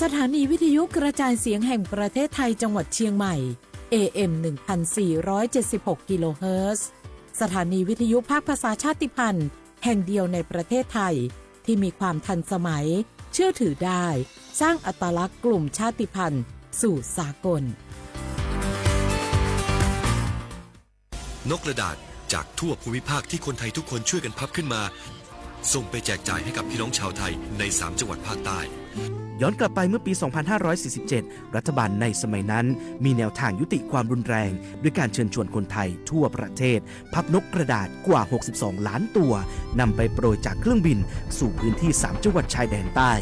สถานีวิทยุกระจายเสียงแห่งประเทศไทยจังหวัดเชียงใหม่ เอ เอ็ม หนึ่งพันสี่ร้อยเจ็ดสิบหก กิโลเฮิรตซ์ สถานีวิทยุภาคภาษาชาติพันธุ์แห่งเดียวในประเทศไทย ที่มีความทันสมัย เชื่อถือได้ สร้างอัตลักษณ์กลุ่มชาติพันธุ์สู่สากล นกกระดาษจากทั่วภูมิภาคที่คนไทยทุกคนช่วยกันพับขึ้นมา ส่งไปแจกจ่ายให้กับพี่น้องชาวไทยในสามจังหวัดภาคใต้ ย้อนกลับไปเมื่อปี สองพันห้าร้อยสี่สิบเจ็ด รัฐบาลในสมัยนั้นมีแนวทางยุติความรุนแรง ด้วยการเชิญชวนคนไทยทั่วประเทศ พับนกกระดาษกว่า หกสิบสอง ล้านตัว นำไปโปรยจากเครื่องบินสู่พื้นที่สามจังหวัดชายแดนใต้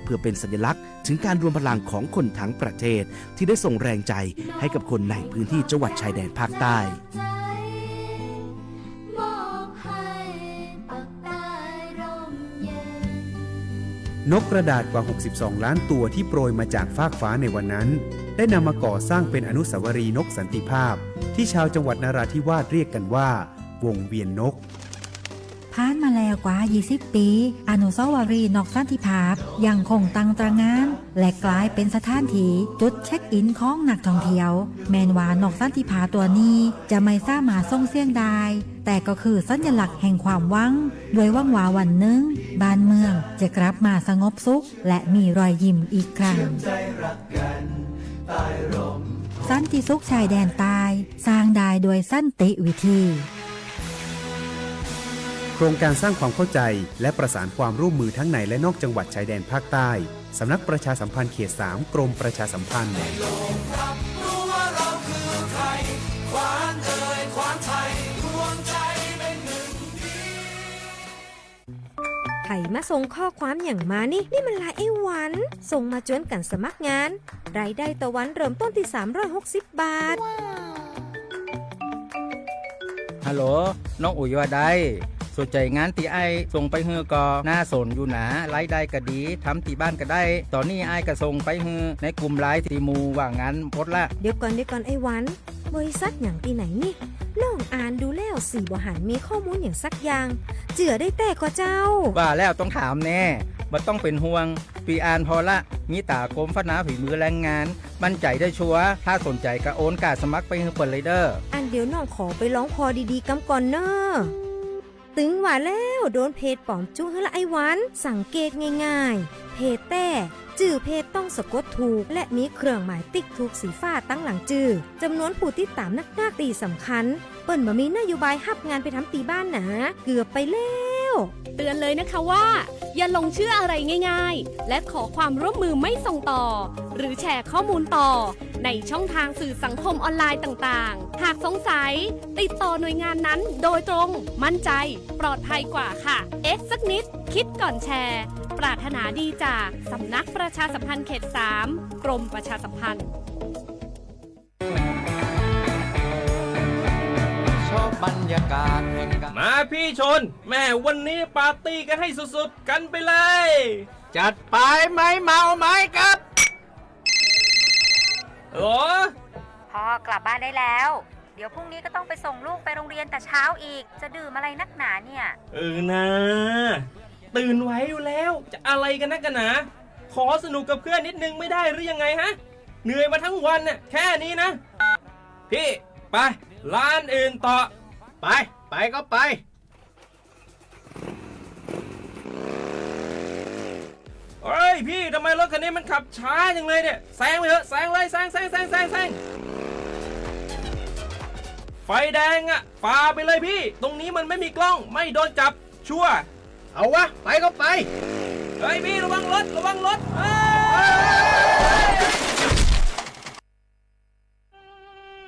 เพื่อเป็นสัญลักษณ์ถึงการรวมพลังของคนทั้งประเทศ ที่ได้ส่งแรงใจให้กับคนในพื้นที่จังหวัดชายแดนภาคใต้ นกกระดาษกว่า หกสิบสอง ล้านตัวที่โปรยมาจากฟากฟ้าในวันนั้น ได้นำมาก่อสร้างเป็นอนุสาวรีย์นกสันติภาพ ที่ชาวจังหวัดนราธิวาสเรียกกันว่า วงเวียนนก ผ่านมาแล้วกว่า ยี่สิบ ปี อนุสาวรีย์นกสันติภาพยังคงตั้งตระหง่าน และกลายเป็นสถานที่จุดเช็คอินของนักท่องเที่ยว แม้นว่านกสันติภาพตัวนี้จะไม่สามารถส่งเสียงได้ แต่ก็คือสัญลักษณ์แห่งความหวัง ด้วยหวังว่าวันหนึ่งบ้านเมืองจะกลับมาสงบสุข และมีรอยยิ้มอีกครั้ง สันติสุขชายแดนใต้ สร้างได้ด้วยสันติวิธี โครงการสร้างความเข้าใจและประสานความร่วมมือทั้งในและนอกจังหวัดชายแดนภาคใต้ สำนักประชาสัมพันธ์เขต สาม กรมประชาสัมพันธ์ ใผมาส่งข้อความหยังมานี่ นี่มันไลน์ไอ้หวัน ส่งมาจวนกั๋นสมัครงาน รายได้ต่อวันเริ่มต้นที่สามร้อยหกสิบบาท ฮัลโหล น้องอุ๋ยว่าได สนใจงานตี้อ้ายส่งไปหื้อก่อ น่าสนอยู่หนา รายได้ก็ดี ทำตี้บ้านก็ได้ ต๋อนนี้อ้ายก็ส่งไปหื้อในกลุ่มไลน์ตี้หมู่ว่างงานหมดละ เดี๋ยวก่อน เดี๋ยวก่อนไอ้หวัน บริษัทหยังตี้ไหนนี่ น้องอ่านดูแล้วสี่บ่หันมีข้อมูลหยังสักอย่าง เจื้อได้แต๊ก่อเจ้า ว่าแล้วต้องถามแน่ บ่ต้องเป๋นห่วง ปีอ่านผ่อละ มีต๋ากรมพัฒนาฝีมือแรงงาน มั่นใจ๋ได้ชัวร์ ถ้าสนใจ๋ก็โอนก้าสมัครไปหื้อเปิ้นเลยเด้อ อันเดี๋ยวน้องขอไปลองผ่อดีๆ กำก่อนเน่อ ตึงว่าแล้วโดนเพจป๋อมจุ๊หื้อละไอ้หวัน สังเกตง่ายๆ เพจแต๊ จื้อเพจต้องสะกดถูก และมีเครื่องหมายติ๊กถูกสีฟ้าตังหลังจื้อ จ๋ำนวนผู้ติดต๋ามนักๆ ตี้สำคัญ เปิ้นบ่มีนโยบายฮับงานไปทำตี้บ้านหนา เกือบไปแล้ว เตือนเลยนะคะว่า อย่าหลงเชื่ออะไรง่ายๆ และขอความร่วมมือไม่ส่งต่อ หรือแชร์ข้อมูลต่อ ในช่องทางสื่อสังคมออนไลน์ต่างๆ หากสงสัย ติดต่อหน่วยงานนั้นโดยตรง มั่นใจ ปลอดภัยกว่าค่ะ เอ๊ะสักนิด คิดก่อนแชร์ ปรารถนาดีจากสำนักประชาสัมพันธ์เขต สาม กรมประชาสัมพันธ์ มาพี่ชน แหมวันนี้ปาร์ตี้กันให้สุดๆ กันไปเลย จัดไป ไม้เมาไม้กับ ฮัลโหล พ่อกลับบ้านได้แล้ว เดี๋ยวพรุ่งนี้ก็ต้องไปส่งลูกไปโรงเรียนแต่เช้าอีก จะดื่มอะไรนักหนาเนี่ย เออนะ ตื่นไหวอยู่แล้ว จะอะไรกันนักกันหนา ขอสนุกกับเพื่อนนิดนึงไม่ได้หรือยังไงฮะ เหนื่อยมาทั้งวันน่ะ แค่นี้นะ พี่ ไป ร้านอื่นต่อ ไป ไปก็ไป เฮ้ยพี่ ทำไมรถคันนี้มันขับช้าจังเลยเนี่ย แซงไปเถอะ แซงเลย แซง แซง แซง แซง แซง ไฟแดงอะ ฝ่าไปเลยพี่ ตรงนี้มันไม่มีกล้อง ไม่โดนจับ ชัวร์ เอาวะ ไปก็ไป เฮ้ยพี่ ระวังรถ ระวังรถ เฮ้ย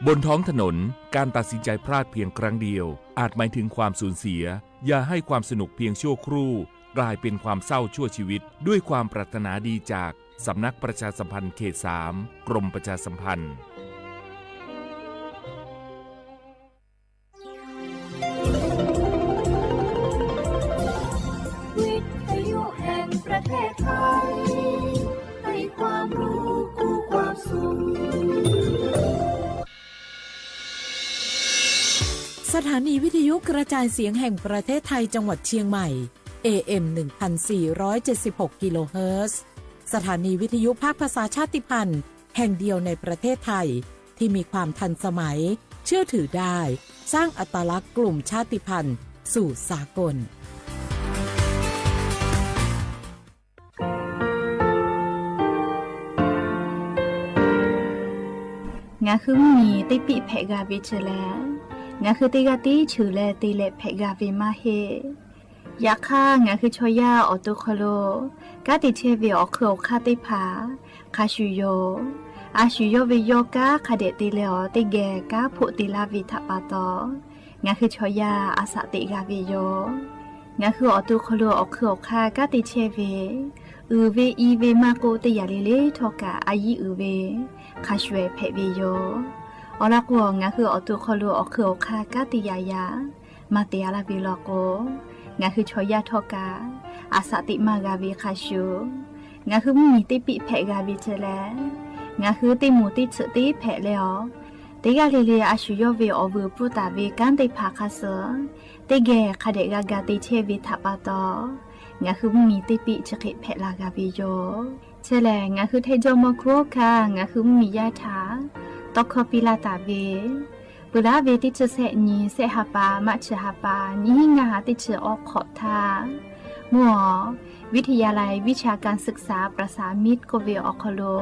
บนท้องถนน การตัดสินใจพลาดเพียงครั้งเดียว อาจหมายถึงความสูญเสีย อย่าให้ความสนุกเพียงชั่วครู่ กลายเป็นความเศร้าชั่วชีวิต ด้วยความปรารถนาดีจากสำนักประชาสัมพันธ์เขต สาม กรมประชาสัมพันธ์ วิทยุแห่งประเทศไทย ให้ความรู้คู่ความสุข สถานีวิทยุกระจายเสียงแห่งประเทศไทยจังหวัดเชียงใหม่ เอ เอ็ม หนึ่งพันสี่ร้อยเจ็ดสิบหก กิโลเฮิรตซ์ สถานีวิทยุภาคภาษาชาติพันธุ์แห่งเดียวในประเทศไทยที่มีความทันสมัย เชื่อถือได้ สร้างอัตลักษณ์กลุ่มชาติพันธุ์สู่สากล Ngaˬ hui mvuhˇmiˬ teˇ piˆ hpehꞈ g'a ve chi lehˬ, ngaˬ hui teˇ g'aˇ tiˉ cheuˬ leh te leh hpehꞈ g'a ve maˇ heˆ. Yaꞈ hk'aˇ, ngaˬ hui chaw yaˇ awˬ to hk'aw lo kanˉ te chehˇ ve awˬ hk'eun awˬ hk'aˇ teˇ hpaˍ hk'a shuˍ yoˬ. A shu yawˇ ve yawˇ kanˉ hk'a dehꞈ te leh awˬ teˇ geh kanˉ hpoˆ te laˇ ve htaꞈ pa taw, ngaˬ hui chaw yaˇ a shaꞈ teꞈ g'a ve yoˬ. Ngaˬ hui awˬ to hk'aw lo awˬ hk'eun awˬ hk'aˇ kanˉ te chehˇ ve, uiˍ ve i ve maˇ k'oˆ, teˇ yanˇ le le htawˇ kaꞈ a yiˇ uiˍ ve hk'a shuˍ ehˍ hpehꞈ ve yoˬ. Awˬ lawn k'o, ngaˬ hui awˬ to hk'aw lo awˬ hk'eun awˬ hk'aˇ kanˉ te yaꞈ yaꞈ maˇ te a laˇ ve law k'o, ngaˬ hui chaw yaˇ htawˇ kaꞈ a shaꞈ teꞈ maˇ g'a ve hk'a shuˍ, ngaˬ hui mvuhˇmiˬ teˇ piˆ hpehꞈ g'a ve chi lehˬ, ngaˬ hui teˇ moˍ teˇ tsuhꞈ teˇ hpehꞈ leh awˬ, teˇ g'aˇ le le a shu yawˇ ve awˬ vuiˬ pfuhˇ taˍ ve kanˉ teˇ hpaˍ hk'a suh teˇ geh hk'a dehꞈ g'a ga te chehˇ ve htaꞈ pa taw, ngaˬ hui mvuhˇmiˬ teˇ piˆ chi hk'e hpehꞈ la g'a ve yoˬ. Chi lehˬ, ngaˬ hui Htaiˇ jawˇmawˇ hkuˇ hawˉ hkanˇ ngaˬ hui mvuhˇmiˬ yaˇ htaꞈ tawˇ hkawˇ piˇ laˇ taˍ ve, peuˬ laˇ ve teˇ chi sehˆ nyi, sehˆ ha pa, March ha pa, nyiˇ hinˉ ngaˇ ha teˇ chi awˬ hk'awꞈ htaˇ, mvuhˇ awˬ วิทยาลัยวิชาการศึกษา ประสานมิตร k'oˆ ve awˬ hk'aw lo,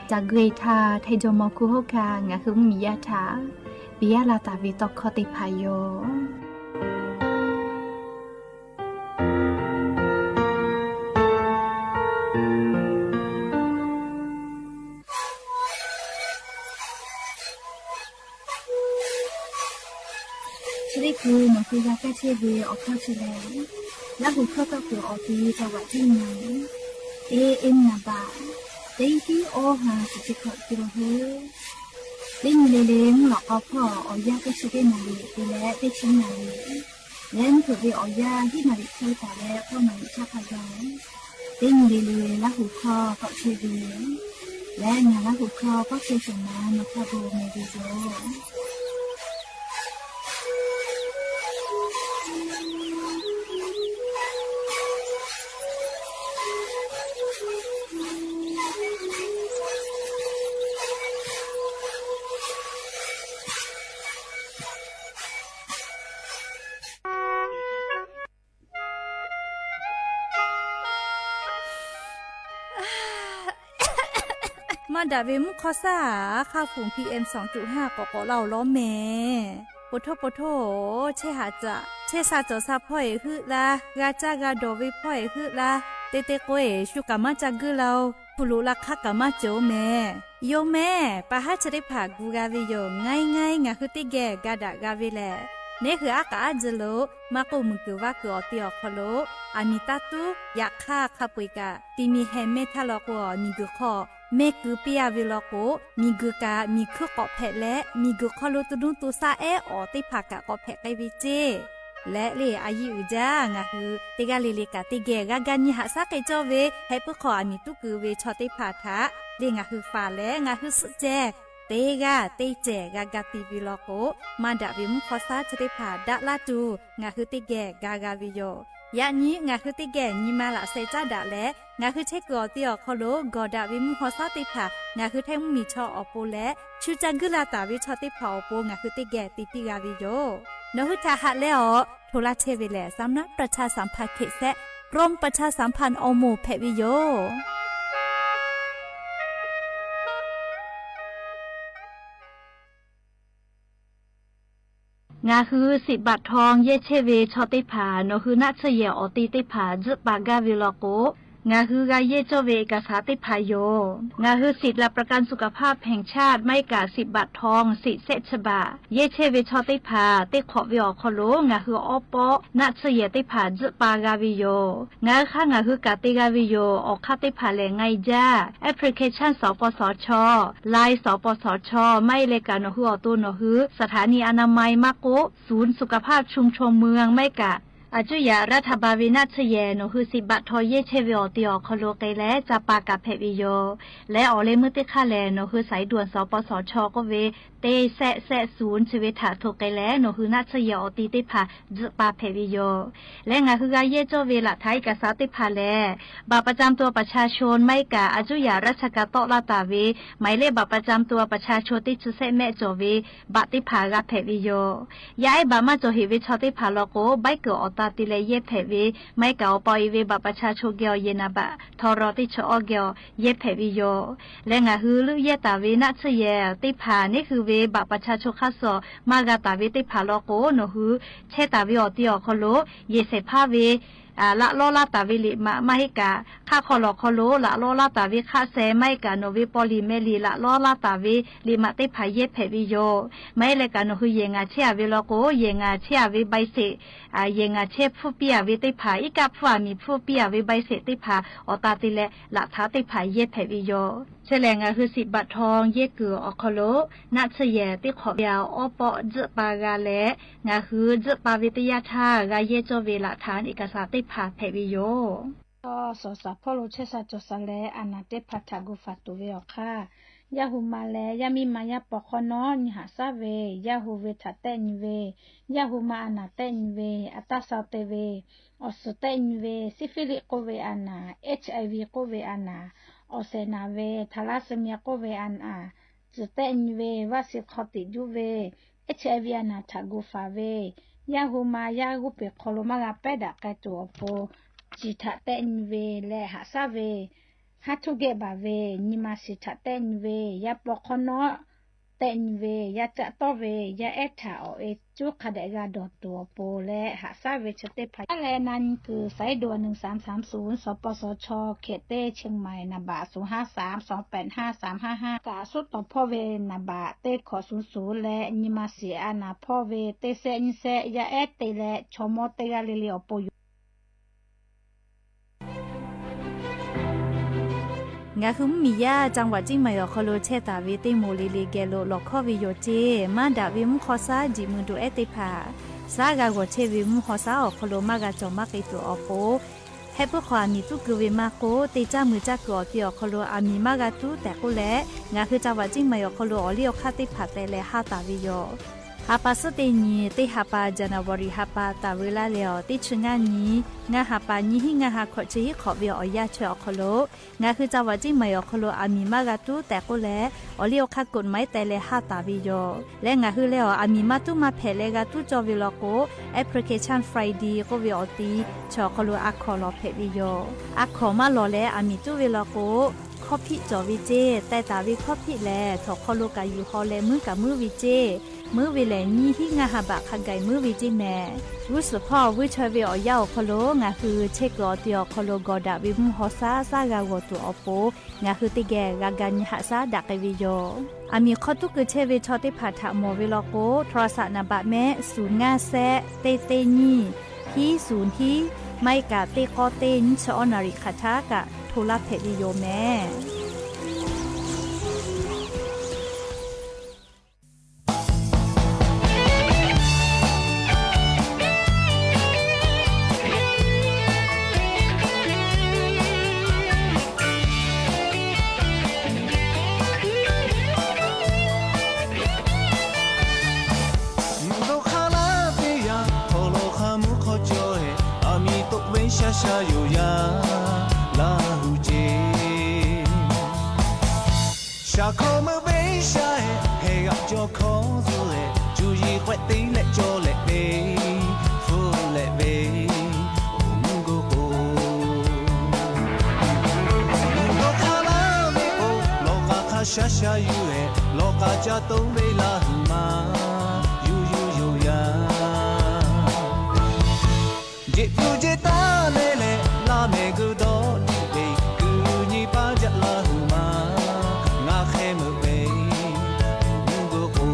ca gui htaˇ Htaiˇ jawˇmawˇ hkuˇ hawˉ hkanˇ ngaˬ hui mvuhˇmiˬ yaˇ htaꞈ piˇ laˇ taˍ ve tawˇ hkawˇ teˇ hpaˍ yoˬ. Chi teˇ hkui nawˬ hui g'a kaˇ chehˇ ve awˬ hkawˇ chi lehˬ, Laˇ huˍ hkawˇ tawˇ kuiˬ awˬ ti จังหวัดที่หนึ่ง A M นามบัตร teˇ hinˉ awˇ ha chi chi hkawꞈ te la hoˉ. Teˇ nyi le le mvuhˇ lawꞈ k'aw hpawˇ awˬ yanˇ teˇ chi teˇ naˍ riˍ te leh teˇ chi naˍ riˍ leh mvuhˇ hpeuꞈ ve awˬ yanˇ hiˉ naˍ riˍ hk'e taˍ leh k'awˇ naˍ riˍ chaˇ hk'a gaˬ, teˇ nyi le le Laˇ huˍ hkawˇ tawˆ chehˇ ve leh ngaˬ Laˇ huˍ hkawˇ kawˆ chehˇ shawˍ ma nawˬ hk'a bon meh ve yoˬ. Maˇ daꞈ ve mvuhˇ hk'awˇ saˉ, hk'aˇ hpuˍ PM สองจุดห้า k'awꞈ k'awꞈ la-oˬ lawˉ mehˍ. Poˬ htoˇ poˬ htoˇ, chehˇ haꞈ caꞈ chehˇ sha cawˬ sha hpawˇ eˬ heuˆ laˇ, g'a caˇ g'a dawˬ ve hpawˇ eˬ heuˆ laˇ, te te k'o eˬ shu kaꞈ maˇ ca guiˇ la-oˬ. Hpu loꞈ la hk'aˇ kaꞈ maˇ cawˬ mehˍ. Yoˬ mehˍ, pa haˉ chi teˇ hpaˍ gu g'a ve yoˬ. Ngaˇ e ngaˇ e ngaˬ hui teˇ geh ga daꞈ g'a ve lehˬ, neˉ hui aˉ k'aꞈ aˉ ji lo maˇ k'oˆ, muiˬ kuiˬ vaˇ kuiˬ awˬ te awˬ hk'aw lo aˬ miˍ taˇ tuˉ. Yaꞈ hk'aˇ, hk'a peu eˬ kaꞈ ti mi heh mehˇ htaˇ law k'o, miˬ guiˬ hk'aw mehˇ keu piˇ a ve law k'o, miˬ guiˬ kaꞈ miˬ hkuiˇ k'awꞈ hpehꞈ leh, miˬ guiˬ hk'aw lo to nuˇ to shaˆ ehˉ awˬ teˇ hpaˍ kaꞈ k'awꞈ hpehꞈ k'ai ve ceˇ. Leh le a yiˇ uiˍ jaˇ, ngaˬ hui teˇ g'aˇ le le kaꞈ teˇ geh g'a ga nyi haꞈ shaˉ k'ai cawˇ ve, heh puiˉ hk'aw aˬ miˍ tuˉ keu ve chaw teˇ hpaˍ htaꞈ le ngaˬ hui faˍ leh ngaˬ hui suhˆ ceh teˇ g'aˇ teˇ cehˬ g'a ga ti ve law k'o, maˇ daꞈ ve mvuhˇ hk'awˇ saˉ chi teˇ hpaˍ daꞈ laˇ tuˬ ngaˬ hui teˇ geh ga g'a ve yoˬ. Yaꞈ nyi ngaˬ hui teˇ geh nyi ma laꞈ sheh caˉ daꞈ leh, ngaˬ hui chehˇ kuiˬ awˬ te awˬ hk'aw lo gawˬ daꞈ ve mvuhˇ hk'awˇ saˉ teˇ hpaˍ ngaˬ hui Htaiˇ mvuhˇmiˬ chaw awˬ pon leh, shu ca guiˇ la taˍ ve chaw teˇ hpaˍ awˬ pon ngaˬ hui teˇ geh te piˇ g'a ve yoˬ. Nawˬ hui htaꞈ haꞈ leh awˬ hto laˇ chehˇ ve lehˬ, สำนักประชาสัมพันธ์เขต แซะ กรมประชาสัมพันธ์ awˬ moˍ hpehꞈ ve yoˬ. Ngaˬ hui สิบบาททอง yehˇ chehˇ ve chaw teˇ hpaˍ nawˬ hui naˆ tsuhˇ yehˬ awˬ te teˇ hpaˍ tzuhˆ pa gaˇ ve law k'o, ngaˬ hui g'a yehˇ cawˇ ve เอกสาร teˇ hpaˍ yoˬ. Ngaˬ hui สิทธิ์หลักประกันสุขภาพแห่งชาติ maˇ heˆ kaꞈ สิบบาททอง สิทธิ์แซะ ฉบับ yehˇ chehˇ ve chaw teˇ hpaˍ teˇ hk'awꞈ ve awˬ hk'aw lo ngaˬ hui awˉ pawˆ naˆ tsuhˇ yehˬ teˇ hpaˍ tzuhˆ pa g'a ve yoˬ. Ngaˬ hui hk'aˇ ngaˬ hui kaꞈ te g'a ve yoˬ. Awˬ hk'aˇ teˇ hpaˍ lehˬ, ไงจ้า application สปสช Line สปสช maˇ heˆ leh kaꞈ nawˬ hui awˬ to nawˬ hui สถานีอนามัย maˇ k'oˆ ศูนย์สุขภาพชุมชนเมือง maˇ heˆ kaꞈ အꞈ cuˇ yaꞈ รัฐบาล ve naˆ tsuhˇ yehˬ nawˬ hui สิบ baꞈ htaw yehˇ chehˇ ve awˬ ti awˬ hk'aw lo k'ai leh ca pa kaꞈ hpehꞈ ve yoˬ. Leh awˬ leh meuˇ teˇ hk'aˇ lehˬ nawˬ hui สายด่วน สปสช k'oˆ ve teˇ sehˆ sehˆ suhˍ chi ve htaꞈ hto k'ai leh nawˬ hui naˆ tsuhˇ yehˬ awˬ ti teˇ hpaˍ tzuhꞈ pa hpehꞈ ve yoˬ. Leh ngaˬ hui g'a yehˇ cawˇ ve หลักฐาน เอกสาร teˇ hpaˍ lehˬ บัตรประจำตัวประชาชน maˇ heˆ kaꞈ อายุ ราชการ tawˆ laˇ taˍ ve หมายเลขบัตรประจำตัวประชาชน teˇ chi sehˆ mehˆ cawˬ ve baꞈ teˇ hpaˍ g'a hpehꞈ ve yoˬ. Yaˇ ehˉ baꞈ maˇ cawˬ heꞈ ve chaw teˇ hpaˍ law k'o, baiˉ kuiˬ awˬ ta te leh yehˇ hpehꞈ ve, maˇ heˆ kaꞈ awˬ pa awˬ e ve baꞈ ประชาชน geh awˬ yehˬ naˍ baꞈ htaw raw teˇ chi awˇ geh awˬ yehˇ hpehꞈ ve yoˬ. Leh ngaˬ hui leuˆ yehˇ taˍ ve naˆ tsuhˇ yehˬ teˇ hpaˍ neˉ hui ve baꞈ ประชาชน hk'aˇ suh maˇ g'a taˍ ve teˇ hpaˍ law k'o, nawˬ hui chehˇ taˍ ve awˬ ti awˬ hk'aw lo yehˬ shehˍ hpaˇ ve laꞈ lawˉ laˇ taˍ ve liꞈ maꞈ maˇ heˆ kaꞈ, hk'aˆ hk'aw lawˬ hk'aw lo laꞈ lawˉ laˇ taˍ ve hk'aˆ seh maˇ heˆ kaꞈ nawˬ ve paw liꞈ meh liꞈ laꞈ lawˉ laˇ taˍ ve liꞈ maꞈ teˇ hpaˍ yehˇ hpehꞈ ve yoˬ. Maˇ heˆ leh kaꞈ nawˬ hui yehˬ ngaˬ chehˇ a ve law k'o, yehˬ ngaˬ chehˇ a ve ใบเสร็จ, yehˬ ngaˬ chehˇ hpfuhˇ piˇ a ve teˇ hpaˍ, iˉ kaˆ hpfuhˇ aˬ miˍ hpfuhˇ piˇ a ve ใบเสร็จ teˇ hpaˍ awˬ ta te leh laꞈ htaꞈ teˇ hpaˍ yehˇ hpehꞈ ve yoˬ. Chi lehˬ ngaˬ hui สิบ baꞈ htaw yehˇ kuiˬ awˬ hk'aw lo naˆ tsuhˇ yehˬ teˇ hk'awꞈ ve awˬ awˉ pawˆ tzuhꞈ pa g'a leh, ngaˬ hui tzuhꞈ pa ve teˇ yanˇ htaˇ g'a yehˇ cawˇ ve หลักฐาน เอกสาร teˇ hpaˍ hpehꞈ ve yoˬ. Sawˍ saˍ hpawˇ lo chehˇ sha cawˬ sha leh, a naˍ teˇ hpaˍ htaꞈ gu faˍ tuˬ ve awˬ hk'aˇ, yaˇ hu ma leh yaˇ miˇ ma yaˇ paw hk'awˇ nawˉ nyi haꞈ shaˉ ve, yaˇ hu ve htaꞈ tehˆ nyi ve, yaˇ hu ma a naˍ tehˆ nyi ve, a taˇ shaw te ve, awˬ suhˍ tehˆ nyi ve, ซิฟิลิส k'oˆ ve a naˍ, HIV k'oˆ ve a naˍ, awˬ shehˍ naˍ ve, ทาลัสซีเมีย k'oˆ ve a naˍ, tcuhˬ tehˆ nyi ve, vaˆ shi hk'aw tiꞈ juˇ ve, HIV a naˍ htaꞈ gu faˍ ve, yaˇ hu ma yaˇ g'uˇ peˬ hk'aw lo maˇ g'a pehˉ daꞈ k'ai tuˬ awˬ pon, ciˬ htaꞈ tehˆ nyi ve leh haꞈ shaˉ ve, haˉ htuˇ geh baˬ ve, nyi ma shiˍ htaꞈ tehˆ nyi ve, yaˇ paw hk'awˇ nawˉ tehˆ nyi ve, yaˇ caˆ tawˇ ve, yaˇ ehˉ htaꞈ awˬ e cuˉ hk'a dehꞈ g'a dawˬ tuˬ awˬ pon leh haꞈ shaˉ ve chi teˇ hpaˍ. Aˉ leh na nyi kuiˬ สายด่วน หนึ่งสามสามศูนย์ สปสช เขตเต้ เชียงใหม่ naˍ baꞈ ศูนย์ห้าสาม สองแปดห้า สามห้าห้า kaꞈ suhˉ tawˍ hpawˇ ve naˍ baꞈ teˇ hkawꞈ ศูนย์ศูนย์ leh nyi ma shiˍ a naˍ hpawˇ ve teˇ sehˆ nyiˇ sehˆ yaˇ ehˉ te leh chaw mawˇ teˇ g'aˇ le le awˬ pon yoˬ. Ngaˬ hui mvuhˇmiˬ yaˇ จังหวัดเชียงใหม่ awˬ hk'aw lo chehˇ taˍ ve teˇ moˍ le le geh lo lawˬ hkawˇ ve yoˬ ceˇ. Maˇ daꞈ ve mvuhˇ hk'aw shaˉ jiꞈ mui doꞈ ehˉ teˇ hpaˍ, shaˉ g'a g'awˬ chehˇ ve mvuhˇ hk'aw shaˉ awˬ hk'aw lo maˇ g'a cawˬ maˇ k'ai tuˬ awˬ pon, heh puiˉ hk'aw aˬ miˍ tuˉ keu ve maˇ k'oˆ, teˇ caˇ mui caˇ kuiˬ awˬ ti awˬ hk'aw lo aˬ miˍ maˇ g'a tuˉ tehꞈ k'oˆ leh, ngaˬ hui จังหวัดเชียงใหม่ awˬ hk'aw lo awˬ liˇ awˬ hk'aˇ teˇ hpaˍ tehꞈ leh haˇ taˍ ve yoˬ. Ha pa suhˉ teˇ nyi, teˇ ha pa January ha pa taˍ veu laˇ leh awˬ teˇ chi ngaˇ nyi, ngaˇ ha pa nyiˇ hinˉ ngaˇ ha hkawꞈ chi hiˉ hk'awꞈ ve awˬ yanˇ chaweh awˬ hk'aw lo, ngaˬ hui จังหวัดเชียงใหม่ awˬ hk'aw lo aˬ miˍ maˇ g'a tuˉ tehꞈ k'oˆ leh, awˬ liˇ awˬ hk'aˇ กฎหมาย teh leh haˇ taˍ ve yoˬ. Leh ngaˬ hui leh awˬ aˬ miˍ maˇ tuˉ maˇ hpehꞈ leh g'a tuˉ cawˇ ve law k'o, Application Friday k'oˆ ve awˬ ti chi awˬ hk'aw lo a hkawnˍ lawˬ hpehꞈ ve yoˬ. A hkawnˍ maˇ lawˬ leh aˬ miˍ tuˉ ve law k'o, hkawˇ hpiˆ cawˬ ve ceˇ. Teh taˍ ve hkawˇ hpiˆ lehˬ, htawnˍ hk'aw lo kaꞈ yuˬ haw leh muiˉ kaꞈ muiˉ ve ceˇ. Muiˉ ve lehˬ, nyiˇ hinˉ ngaˇ ha baꞈ hk'a gaˬ muiˉ ve ceˇ mehˍ. G'uˇ suhˍ hpawˇ vuiˇ chaweh ve awˬ yanˇ awˬ hk'aw lo ngaˬ hui chehˇ kuiˬ awˬ ti awˬ hk'aw lo gawˬ daꞈ ve mvuhˇ hk'aw shaˉ shaˉ g'a g'awˬ tuˬ awˬ pon, ngaˬ hui teˇ geh g'a ga nyi haꞈ shaˉ daꞈ k'ai ve yoˬ. Aˬ miˍ hk'aw tuˉ keu chehˇ ve chaw teˇ hpaˍ htaꞈ mawˬ ve law k'o, โทรศัพท์ naˍ baꞈ mehˆ ศูนย์ห้าแซะ teˇ teˇ nyiˇ hiˉ ศูนย์ hiˉ, maˇ heˆ kaꞈ teˇ k'awˇ teˇ nyiˇ chi awˇ naˍ riˍ hk'aˬ htaˇ kaꞈ hto laˇ hpehꞈ ve yoˬ mehˍ. Mvuhˇ dawˇ hk'aˇ laˇ teˇ yanˇ, hk'aw lo hk'a mvuhˇ hk'aw cawˬ-e, aˬ miˍ toꞈ venˇ sha sha yoˬ yaˇ Laˇ huˍ ceˇ. Shaˍ hkawˇ meuˇ venˇ sha-e, heh g'aꞈ jaw hkawˇ zuhˆ leh, cuˇ yiˍ k'awehꞈ teˇ leh cawˬ leh ve, hpfuhˇ leh ve, awˬ mvuhˇ goˇ k'o, mvuhˇ dawˇ hk'aˇ laˇ ve k'o, lawˬ k'aˬ hk'a sha sha yuˬ-e, lawˬ k'aˬ ca toˇ ve Laˇ huˍ ma, yuˬ yuˬ yoˬ yaˇ. Jeꞈ puˇ jeˇ taˇ leh leh, laˇ mehˍ geuˆ dawˇ tiꞈ ve, kuˬ nyi paˇ jaˇ Laˇ huˍ ma, ngaˬ hk'e meuꞈ ve, awˬ mvuhˇ goˇ k'o,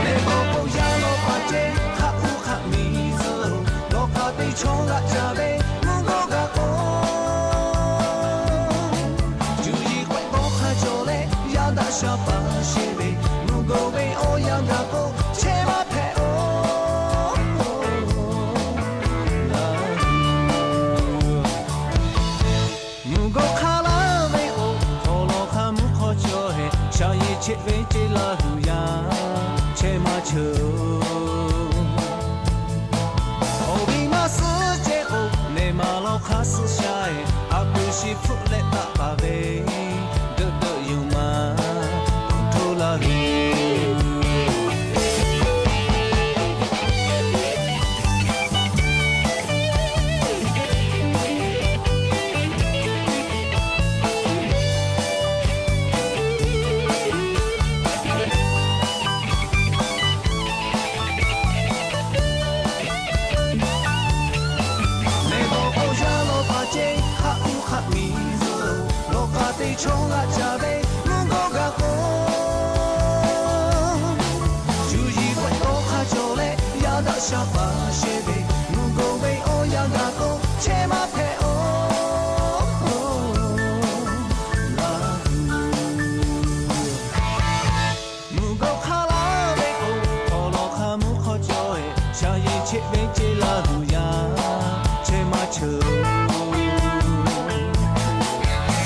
leh k'o k'o yaˇ lawˬ paˍ ceh, hk'aˆ uˉ hk'aˆ miˬ zuhˆ, lawˬ k'aˬ teˇ chaw g'aꞈ ca ve, mvuhˇ dawˇ g'a k'o, cuˇ yiˍ k'awehꞈ bawˇ hk'a cawˬ leh, yaˇ daꞈ sha paˍ sheˍ ve, mvuhˇ goˇ ve awˬ yanˇ gaˬ k'o, chehˇ maˇ hpehꞈ-oˬ. cheuˬ. Awˬ viˉ maˇ suhˉ ceh k'o, neˬ maˬ lawˬ hk'aˇ suh sha-e, a puˍ shiˍ hpfuhˆ leh taˆ paˍ ve, deuꞈ deuꞈ yoˬ ma, hto la huˍ. Neˬ bawˬ k'o yaˇ lawˬ paˍ ceh, hk'aˆ uˉ hk'aˆ miˬ zuhˆ, lawˬ k'a te chaw g'aˇ ca ve, mvuhˇ gawˇ gaˬ k'o, shu yiˍ pawehˇ tawˇ hk'a cawˬ leh, yaˇ daꞈ sha paˍ shehˍ ve, mvuhˇ gawˇ ve awˬ yanˇ gaˬ k'o, chehˇ maˇ hpehꞈ-oˬ. Laˇ huˍ. Mvuhˇ gawˇ hk'aˇ laˇ ve k'o, awˬ lawˬ hk'a mvuhˇ hk'aw cawˬ-e, shaˍ yeˬ cheˆ ve ceˇ laˇ huˍ yaˇ, chehˇ maˇ cheuˬ.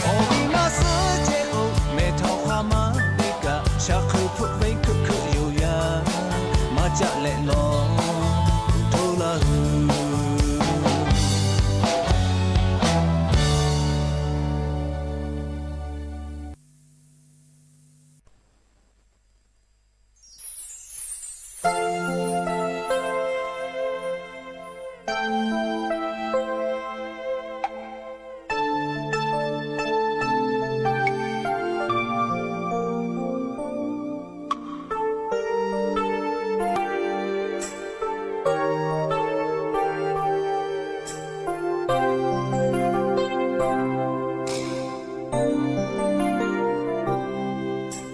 Awˬ viˉ maˇ suhˉ ceh k'o, mehˬ htaꞈ hk'a maˇ te kaꞈ, shaˍ hkui hpfuhˆ ve hkuiˆ hkuiˆ yoˬ yaˇ, maˇ caˆ leh lawˬ, hto la huˍ.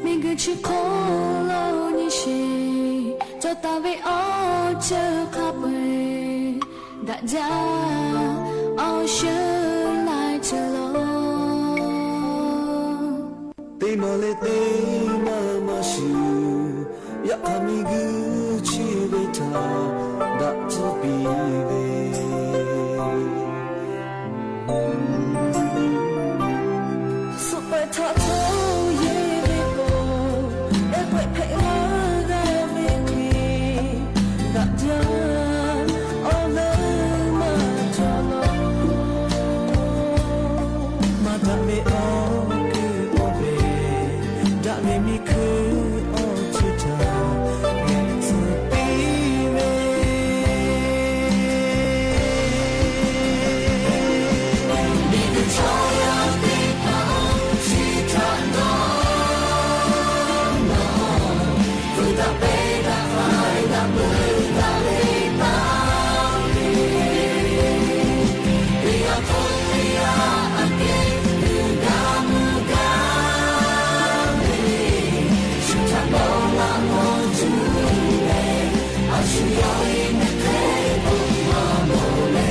Miˬguiˬ chi hk'oˆ lo nyi sheˍ, cawˬ taˍ ve awˬ ceuˬ hk'a peu-eˬ daꞈ jaˇ, awˬ shuˍ laiˉ ceuˬ lo. Teˇ maˬ leh teˇ maˬ maˇ shuˍ, yaꞈ hk'aˇ miˬguiˬ chi ve htaꞈ daꞈ tcuhˉ piˇ ve. Suhˆ pawehˇ htaꞈ hto yehˇ ve k'o, ehˉ pawehˇ hpehꞈ la g'aˇ ve hk'e, daꞈ jaˇ awˬ leuˉ maˇ cawˬ law. Maˇ daꞈ ve awˬ kuiˬ k'oˆ ve, daꞈ ve miˬ hkuiˇ awˬ ceuˬ htaꞈ geh tcuhˉ piˇ ve. Miˬguiˬ chaw yaˇ teˇ hpaˍ chi htaꞈ dawˇ nawˬ, vuiˬ daꞈ peˇ daꞈ hk'ai daꞈ meuˇ daꞈ ve taˇ ve, teˇ g'aˇ hk'oˆ teˇ g'aˇ aꞈ kehˉ uiˍ gaˇ mvuh gaˇ ve, shu htaꞈ dawˇ laꞈ mawˬ cuˇ leh, a shu yawˇ ve mehˆ hk'e k'oˆ maˇ mawˬ le.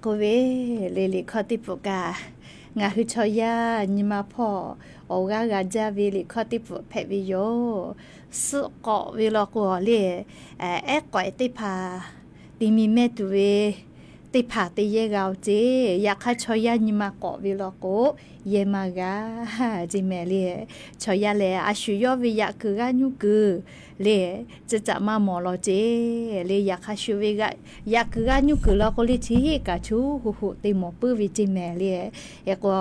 Oˇ ve le, liꞈ hkawˇ teˇ pfuhˍ kaꞈ, ngaˬ hui chaw yaˇ nyi ma hpawˇ awˬ g'aˇ g'a jaˇ ve liꞈ hkawˇ teˇ pfuhˍ hpehꞈ ve yoˬ. Suhˆ k'awꞈ ve law k'o le, ehˉ k'awehꞈ teˇ hpaˍ, ti mi mehˇ tuˬ ve teˇ hpaˍ te yehˇ g'a-oˬ ceˇ. Yaꞈ hk'aˇ chaw yaˇ nyi ma k'awꞈ ve law k'o, yehˇ maˇ g'a ceˇ mehˍ le. Chaw yaˇ lehˬ, a shu yawˇ ve yaꞈ kuiˬ g'aˇ nuˇ kuiˬ le, ceh caꞈ maˇ mawˬ law ceˇ le. Yaꞈ hk'aˇ shu ve yaꞈ kuiˬ g'aˇ nuˇ kuiˬ law k'o le, chi hiˆ kaꞈ chu hoꞈ hoꞈ te mawˬ puiˉ ve ceˇ mehˍ le. Hk'e k'o,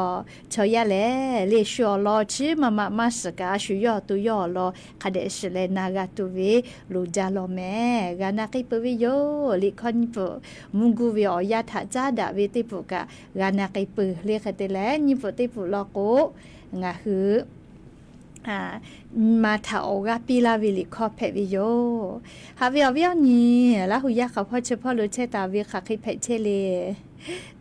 chaw yaˇ lehˬ le, shu awˬ lawn chi maˇ maꞈ maˇ shiˍ kaꞈ, a shu yawˇ awˬ to yawˇ awˬ lawn hk'a dehꞈ shiˍ leh na g'a tuˬ ve loˍ jaˇ law mehˍ. G'a na k'ai peuˬ ve yoˬ. Liꞈ hkawˇ nyiˇ pfuhˍ, mvuhˇ guˇ ve awˬ yanˇ htaꞈ caˉ daꞈ ve teˇ pfuhˍ kaꞈ g'a na k'ai peuˬ le. Hk'e te leh nyiˇ pfuhˍ teˇ pfuhˍ law k'o, ngaˬ hui nyi ma htaꞈ awˬ g'aˇ piˇ laˇ ve liꞈ hkawˇ hpehꞈ ve yoˬ. Haꞈ ve awˬ viˉ awˬ nyi, Laˇ huˍ yaˇ hk'aˬ hpawˇ chi hpawˇ lo chehˇ taˍ ve hk'aˬ hk'e hpehꞈ chehˇ le.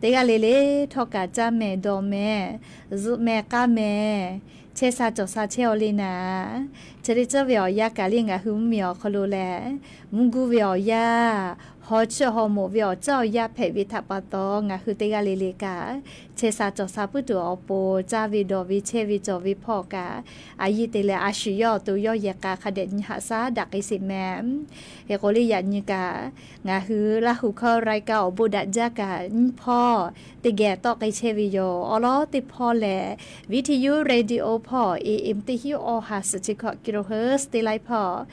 Teˇ g'aˇ le le htawˇ kaꞈ caˇ mehˍ dawˬ mehˍ, zuhꞈ mehˍ k'aˇ mehˍ, chehˇ sha cawˬ sha chehˇ-aw le naˍ. Chi teˇ ceuˬ ve awˬ yanˇ kaꞈ le, ngaˬ hui mvuhˇmiˬ awˬ hk'aw lo lehˬ, mvuhˇ guˇ ve awˬ yanˇ, haw chiˇ haw moˍ ve awˬ caˇ awˬ yanˇ hpehꞈ ve htaꞈ pa taw, ngaˬ hui teˇ g'aˇ le le kaꞈ chehˇ sha cawˬ sha puiˉ tuˬ awˬ pon caˇ ve dawˬ ve chehˇ ve cawˬ ve hpawˇ kaꞈ, a yiˇ te leh a shu yawˇ awˬ to yawˇ yehˬ k'a hk'a dehꞈ nyi haꞈ shaˉ daꞈ k'ai sheˍ mehˍ. Hk'e k'o le, yaꞈ nyi kaꞈ ngaˬ hui Laˇ huˍ hkawˇ รายการ awˬ bon daꞈ jaˇ kaꞈ nyiˇ hpawˇ teˇ geh tawˆ k'ai chehˇ ve yoˬ. Awˉ lawˉ teˇ hpawˇ lehˬ, วิทยุ radio hpawˇ A M teˇ hinˉ awˬ ha suhˍ chi hkawꞈ kilohertz teˇ laiˉ hpawˇ,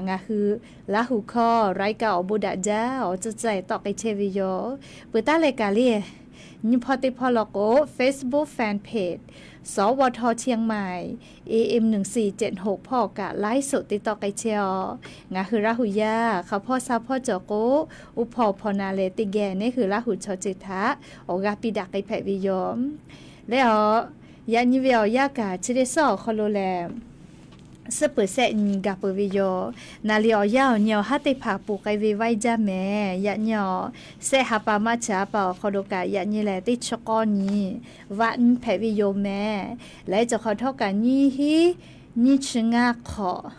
ngaˬ hui Laˇ huˍ hkawˇ รายการ awˬ bon daꞈ jaˇ awˬ ceuˬ ceuˬ tawˆ k'ai chehˇ ve yoˬ. Peuˬ taˉ leh kaꞈ le, nyiˇ hpawˇ teˇ hpawˇ law k'o, Facebook fan page สวท เชียงใหม่ A M หนึ่งสี่เจ็ดหก hpawˇ kaꞈ ไลฟ์สด te tawˆ k'ai chehˇ-aw. Ngaˬ hui Laˇ huˍ yaˇ hk'aˬ hpawˇ sha hpawˇ cawˬ k'o, oˇ hpawˇ hpawˇ na leh teˇ geh neˇ hui Laˇ huˍ chaw ceuˬ htaꞈ awˬ g'aˇ piˇ daꞈ k'ai hpehꞈ ve yoˬ. Leh awˬ, yaꞈ nyi ve awˬ yanˇ kaꞈ chi teˇ suhˉ awˬ hk'aw lo lehˬ, suhˉ peuˬ sehˆ nyi gaˬ peuˬ ve yoˬ. Naˍ liꞈ awˬ yanˇ awˬ nyi awˬ haˉ teˇ hpaˍ ponˬ k'ai ve vaiˇ jaˇ mehˍ. Yaꞈ nyi awˬ, sehˆ ha pa maˇ chi ha pa awˬ hk'aw lo kaꞈ yaꞈ nyi lehˬ, teˇ chi k'awˇ nyi vaꞈ nyi hpehꞈ ve yoˬ mehˍ. Leh cawˬ hk'awꞈ htawˇ kaꞈ nyiˇ hinˉ nyiˇ chi ngaˇ hk'awꞈ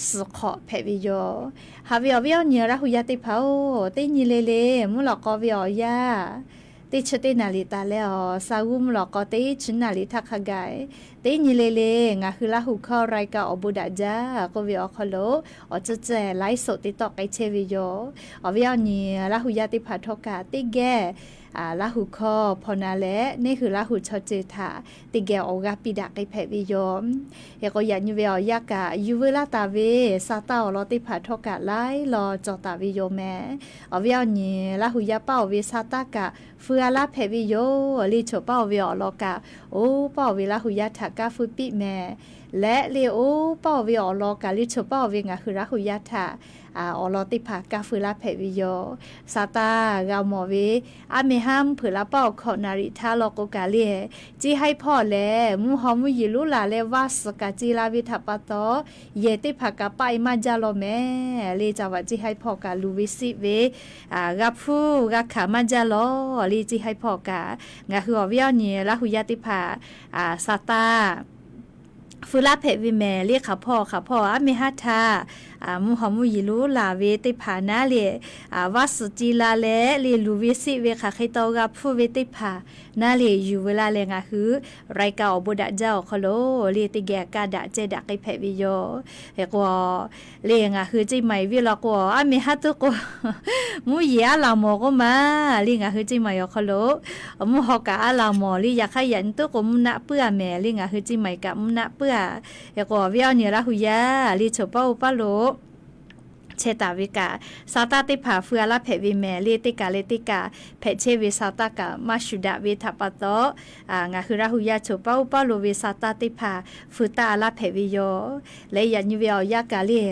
suhˍ hk'awꞈ hpehꞈ ve yoˬ. Haꞈ ve awˬ viˉ awˬ nyi Laˇ huˍ yaˇ teˇ hpaˍ-oˬ, teˇ nyi le le mvuhˇ lawꞈ k'aw ve awˬ yanˇ, teˇ chi teˇ naˍ liꞈ taˍ leh awˬ, sha g'uˇ mvuhˇ lawꞈ k'aw teˇ chi naˍ liꞈ htaˇ hk'a gaˬ, teˇ nyi le le ngaˬ hui Laˇ huˍ hkawˇ รายการ awˬ bon daꞈ jaˇ k'oˆ ve awˬ hk'aw lo, awˬ ceuˬ ceuˬ ไลฟ์สด te tawˆ k'ai chehˇ ve yoˬ. Awˬ viˉ awˬ nyi Laˇ huˍ yaˇ teˇ hpaˍ htawˇ kaꞈ teˇ geh Laˇ huˍ hkawˇ hpawˇ na leh neˇ hui Laˇ huˍ chaw ceuˬ htaꞈ teˇ geh awˬ g'aˇ piˇ daꞈ k'ai hpehꞈ ve yoˬ. Hk'e k'o, yaꞈ nyi ve awˬ yanˇ kaꞈ yuˬ veu laˇ taˍ ve sa taˇ awˬ lawn teˇ hpaˍ htawˇ kaꞈ laiˉ law cawˬ taˍ ve yoˬ mehˍ. Awˬ viˉ awˬ nyi Laˇ huˍ yaˇ paˇ-oˬ ve sa taˇ kaꞈ feu a laˇ hpehꞈ ve yoˬ. Le choˬ paˇ-oˬ ve awˬ lawn kaꞈ, oˇ paˇ-oˬ ve Laˇ huˍ yaˇ htaꞈ kaˇ feu piˇ mehˍ. Leh le oˇ paˇ-oˬ ve awˬ lawn kaꞈ le choˬ paˇ-oˬ ve ngaˬ hui Laˇ huˍ yaˇ htaꞈ awˬ lawn teˇ hpaˍ kaˇ feu laˇ hpehꞈ ve yoˬ. Sa taˇ g'a mawˬ ve, aˉ meh haˉ mvuhˇ hpeuꞈ la paˇ awˬ hkawꞈ naˍ riˍ htaˇ law k'o kaꞈ le, ceˇ haiˉ hpawˇ lehˬ mvuhˇ haw mvuhˇ yeˬ lonˉ laˬ leh vaˇ suhˍ kaꞈ ce la ve htaꞈ pa taw, yehˬ teˇ hpaˍ kaꞈ paˆ e maˇ jaˇ law mehˍ. Le caˍ vaꞈ ceˇ haiˉ hpawˇ kaꞈ luˬ ve siˆ ve, g'a hpuˇ g'a hkanˍ maˇ jaˇ law. Le ceˇ haiˉ hpawˇ kaꞈ ngaˬ hui awˬ viˉ awˬ nyi Laˇ huˍ yaˇ teˇ hpaˍ sa taˇ feu laˇ hpehꞈ ve mehˍ. Le hk'aˬ hpawˇ hk'aˬ hpawˇ aˉ meh haˉ htaˇ mvuhˇ haw mvuhˇ yeˬ lonˉ laˬ ve teˇ hpaˍ naˉ le, vaˇ suhˍ ce la leh le luˬ ve siˆ ve hk'aˬ hk'e taw g'a hpuˇ ve teˇ hpaˍ naˉ le yuˬ veu laˇ leh ngaˬ hui รายการ awˬ bon daꞈ jaˇ awˬ hk'aw lo le teˇ geh kaˇ daꞈ ceh daꞈ k'ai hpehꞈ ve yoˬ. Hk'e k'o, le ngaˬ hui ceˇ maˬ-eˬ viˇ law k'o, aˉ meh haˉ tuˉ k'o mvuhˇ yeˬ aˉ laˬ mawˬ k'oˆ ma. Le ngaˬ hui ceˇ maˬ-eˬ awˬ hk'aw lo mvuhˇ haw kaꞈ aˉ laˬ mawˬ le, yaꞈ hk'aˇ yaꞈ nyi tuˉ k'o mvuhˇ naˆ puiˉ-a mehˍ. Le ngaˬ hui ceˇ maˬ-eˬ kaꞈ mvuhˇ naˆ puiˉ-a. Hk'e k'o, awˬ viˉ awˬ nyi Laˇ huˍ yaˇ le choˬ paˇ oˇ paˇ lo chehˇ taˍ ve kaꞈ, sa taˇ teˇ hpaˍ feu a laˇ hpehꞈ ve mehˍ. Le teˇ kaˬ leh teˇ kaˬ hpehꞈ chehˇ ve sa taˇ kaꞈ maˇ shuˍ daꞈ ve htaꞈ pa taw, ngaˬ hui Laˇ huˍ yaˇ choˬ paˇ oˇ paˇ lo ve sa taˇ teˇ hpaˍ feu taˇ a laˇ hpehꞈ ve yoˬ. Leh yaꞈ nyi ve awˬ yanˇ kaꞈ le,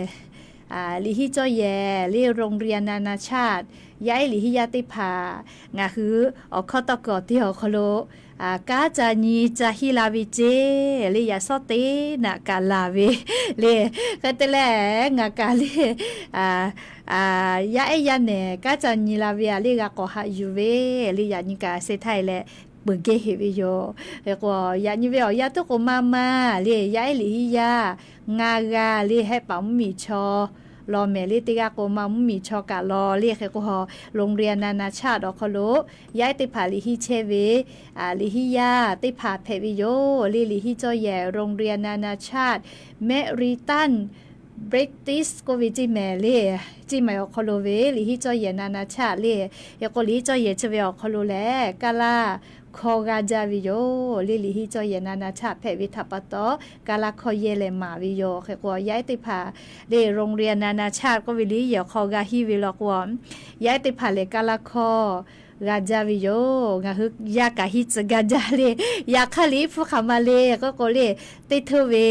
liꞈ hiˉ cawˇ yehˬ le โรงเรียนนานาชาติ yaˇ ehˉ liꞈ hiˉ yaˇ teˇ hpaˍ ngaˬ hui awˬ hkawˇ tawˇ kuiˬ awˬ te awˬ hk'aw lo kanˉ ca nyi ca hiˇ la ve ceˇ. Le yaꞈ shawˉ teˇ naꞈ kaꞈ laˬ ve le. Hk'e te leh ngaˬ kaꞈ le, yaˇ ehˉ yaˇ nehˬ kanˉ ca nyi la ve a le g'a k'awꞈ haꞈ yuˬ ve le. Yaꞈ nyi kaꞈ se htaˇ e leh peuˬ geh heꞈ ve yoˬ. Hk'e k'o, yaꞈ nyi ve awˬ yanˇ tuˉ k'o maˇ maˇ le, yaˇ ehˉ liꞈ hiˉ yaˇ ngaˇ g'aˇ le hehˆ paˍ mvuhˇmiˬ chaw law mehˍ le. Teˇ g'aˇ k'o maˇ mvuhˇmiˬ chaw kaꞈ law le. Hk'e k'o, โรงเรียนนานาชาติ awˬ hk'aw lo yaˇ ehˉ teˇ hpaˍ liꞈ hiˆ chehˇ ve, liꞈ hiˆ yaˇ teˇ hpaˍ hpehꞈ ve yoˬ le. Liꞈ hiˆ cawˇ yehˬ โรงเรียนนานาชาติ Meriton Baptist k'oˆ ve ceˇ mehˍ le. Ceˇ mehˍ awˬ hk'aw lo ve liꞈ hiˆ cawˇ yehˬ นานาชาติ le. Hk'e k'o, liꞈ hiˆ cawˇ yehˬ chi ve awˬ hk'aw lo lehˬ, Kaˇlaˇ hkawˇ g'a jaˇ ve yoˬ le. Liꞈ hiˆ cawˇ yehˬ นานาชาติ hpehꞈ ve htaꞈ pa taw, Kaˇlaˇ hkawˇ yehˇ lehˬ maˍ ve yoˬ. Hk'e k'o, yaˇ ehˉ teˇ hpaˍ le โรงเรียนนานาชาติ k'oˆ ve liꞈ hiˆ yehˬ awˬ hk'aw g'a hiˆ ve law k'o, yaˇ ehˉ teˇ hpaˍ lehˬ Kaˇlaˇ hkawˇ g'a jaˇ ve yoˬ. Ngaˬ hui yaˇ kaꞈ hiˆ tcuh gaˇ jaˇ le. Yaꞈ hk'aˇ liꞈ hiˆ hpu hk'aˬ ma le k'oˆ k'o le, teˇ hteuˇ ve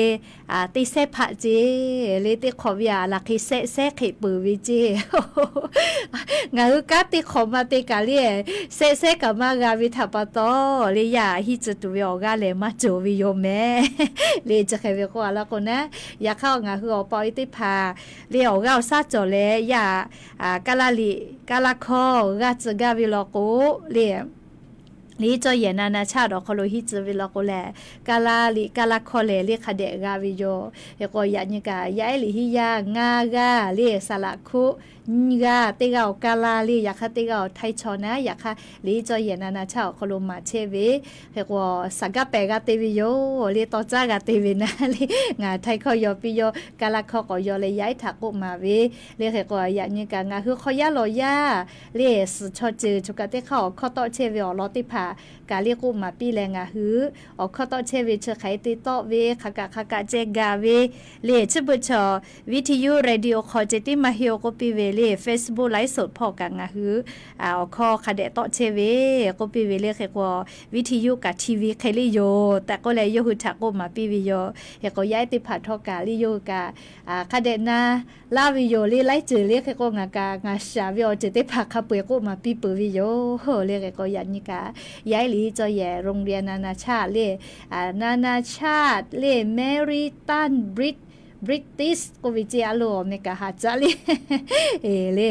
teˇ sehˉ hpaˆ ceˇ le. Teˇ hk'awꞈ ve aꞈ laˬ hk'e sehˆ sehˉ hk'e peuˬ ve ceˇ. Ngaˬ hui kanˉ teˇ hk'awꞈ ma te kaꞈ le, sehˆ sehˉ kaꞈ maˇ g'a ve htaꞈ pa taw le, yaˇ hiˆ tcuh tuˬ ve awˬ g'aˇ lehˬ maˇ cawˬ ve yoˬ mehˍ le. Chi hk'e ve k'o a laˇ k'o naˉ, yaꞈ hk'aˇ ngaˬ hui awˬ pa awˬ e teˇ hpaˍ le awˬ g'aˇ awˬ shaˉ cawˬ leh yaˇ Kaˇlaˇ liꞈ Kaˇlaˇ hkawˇ g'a tcuh gaˇ ve law k'o le, liꞈ hiˆ cawˇ yehˬ นานาชาติ awˬ hk'aw lo hiˆ tcuh ve law k'o lehˬ, Kaˇlaˇ liꞈ Kaˇlaˇ hkawˇ lehˬ le hk'a dehꞈ g'a ve yoˬ. Hk'e k'o, yaꞈ nyi kaꞈ yaˇ ehˉ liꞈ hiˆ yaˇ ngaˇ g'aˇ le saˍ laꞈ hkoˆ nyiˇ g'aˇ, teˇ g'aˇ awˬ Kaˇlaˇ le, yaꞈ hk'aˇ teˇ g'aˇ awˬ Htaiˇ chaw naˉ, yaꞈ hk'aˇ liꞈ hiˆ cawˇ yehˬ นานาชาติ awˬ hk'aw lo maˍ chehˇ ve. Hk'e k'o, saˍ gaˇ pehˍ g'a te ve yoˬ le, tawˇ caˉ g'a te ve naˉ le, ngaˬ Htaiˇ hkawˇ yaw piˇ yoˬ, Kaˇlaˇ hkawˇ k'awꞈ yaw leh yaˇ ehˉ htaꞈ k'oˆ maˍ ve le. Hk'e k'o, yaꞈ nyi kaꞈ ngaˬ hui hk'aw yaˇ lawˬ yaˇ le suhˍ chaw ceuˬ choˬ kaꞈ teˇ hk'aˇ awˬ hkawˇ tawˆ chehˇ ve awˬ lawn teˇ hpaˍ kaꞈ le k'oˆ maˍ piˇ leh, ngaˬ hui awˬ hkawˇ tawˆ chehˇ ve chi hk'aˬ hk'e te tawˆ ve hk'aˬ kaꞈ hk'aˬ kaꞈ ceh gaˬ ve le. Chi beuꞈ chaw วิทยุ radio hk'aw ceh tiˉ maˇ heˆ-oˬ k'oˆ piˇ ve le, Facebook ไลฟ์สด hpawˇ kaꞈ ngaˬ hui awˬ hkawˇ hk'a dehꞈ tawˆ chehˇ ve k'oˆ piˇ ve le. Hk'e k'o, วิทยุ kaꞈ ทีวี hk'e le yoˬ tehꞈ k'oˆ leh yawˇ hui htaꞈ k'oˆ maˍ piˇ ve yoˬ. Hk'e k'o, yaˇ ehˉ teˇ hpaˍ htawˇ kaꞈ le yawˇ hui kaꞈ hk'a dehꞈ na laˇ ve yoˬ le. Laiˉ ceuˬ le hk'e k'o, ngaˬ kaꞈ ngaˬ shaˍ ve awˬ ceuˬ teˇ hpaˍ hk'a peu-eˬ k'oˆ maˍ piˇ peuˬ ve yoˬ le. Hk'e k'o, yaꞈ nyi kaꞈ yaˇ ehˉ liꞈ hiˆ cawˇ yehˬ โรงเรียนนานาชาติ le, นานาชาติ le, Meriton Brit- Baptist k'oˆ ve ceˇ a lo awˬ meh kaꞈ haꞈ caˉ le le,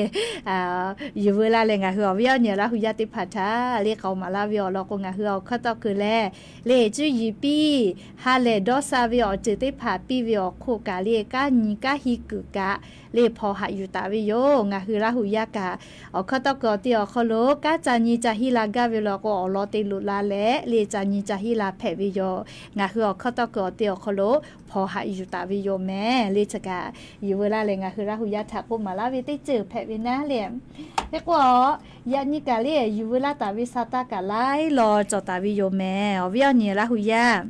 yuˬ veu laˇ leh ngaˬ hui awˬ viˉ awˬ nyi Laˇ hu yaˇ teˇ hpaˍ htaꞈ le k'aoˍ maˍ laˇ ve awˬ lawn k'o, ngaˬ hui awˬ hkawˇ tawˆ keu leh le cuˇ yiˍ piˇ ha lehˬ dawˇ sha ve awˬ ceuˬ teˇ hpaˍ piˇ ve awˬ hk'oˆ kaꞈ le kanˉ nyi kanˉ hiˆ kuiˬ kaꞈ le hpaw haꞈ yuˬ taˍ ve yoˬ. Ngaˬ hui Laˇ hu yaˇ kaꞈ awˬ hkawˇ tawˆ keu awˬ te awˬ hk'aw lo kanˉ ca nyi ca hiˆ la gaˇ ve law k'o, awˬ lawn te loꞈ la leh le ca nyi ca hiˆ la hpehꞈ ve yoˬ. Ngaˬ hui awˬ hkawˇ tawˆ keu awˬ te awˬ hk'aw lo hpaw haꞈ yuˬ taˍ ve yoˬ mehˍ le. Chi kaꞈ yuˬ veu laˇ leh ngaˬ hui Laˇ hu yaˇ htaꞈ k'oˆ maˍ laˇ ve teˇ ceuˬ hpehꞈ ve naˉ le. Hk'e k'o, yaꞈ nyi kaꞈ le yuˬ veu laˇ taˍ ve sa taˇ kaꞈ laiˉ law cawˬ taˍ ve yoˬ mehˍ. Awˬ viˉ awˬ nyi Laˇ hu yaˇ,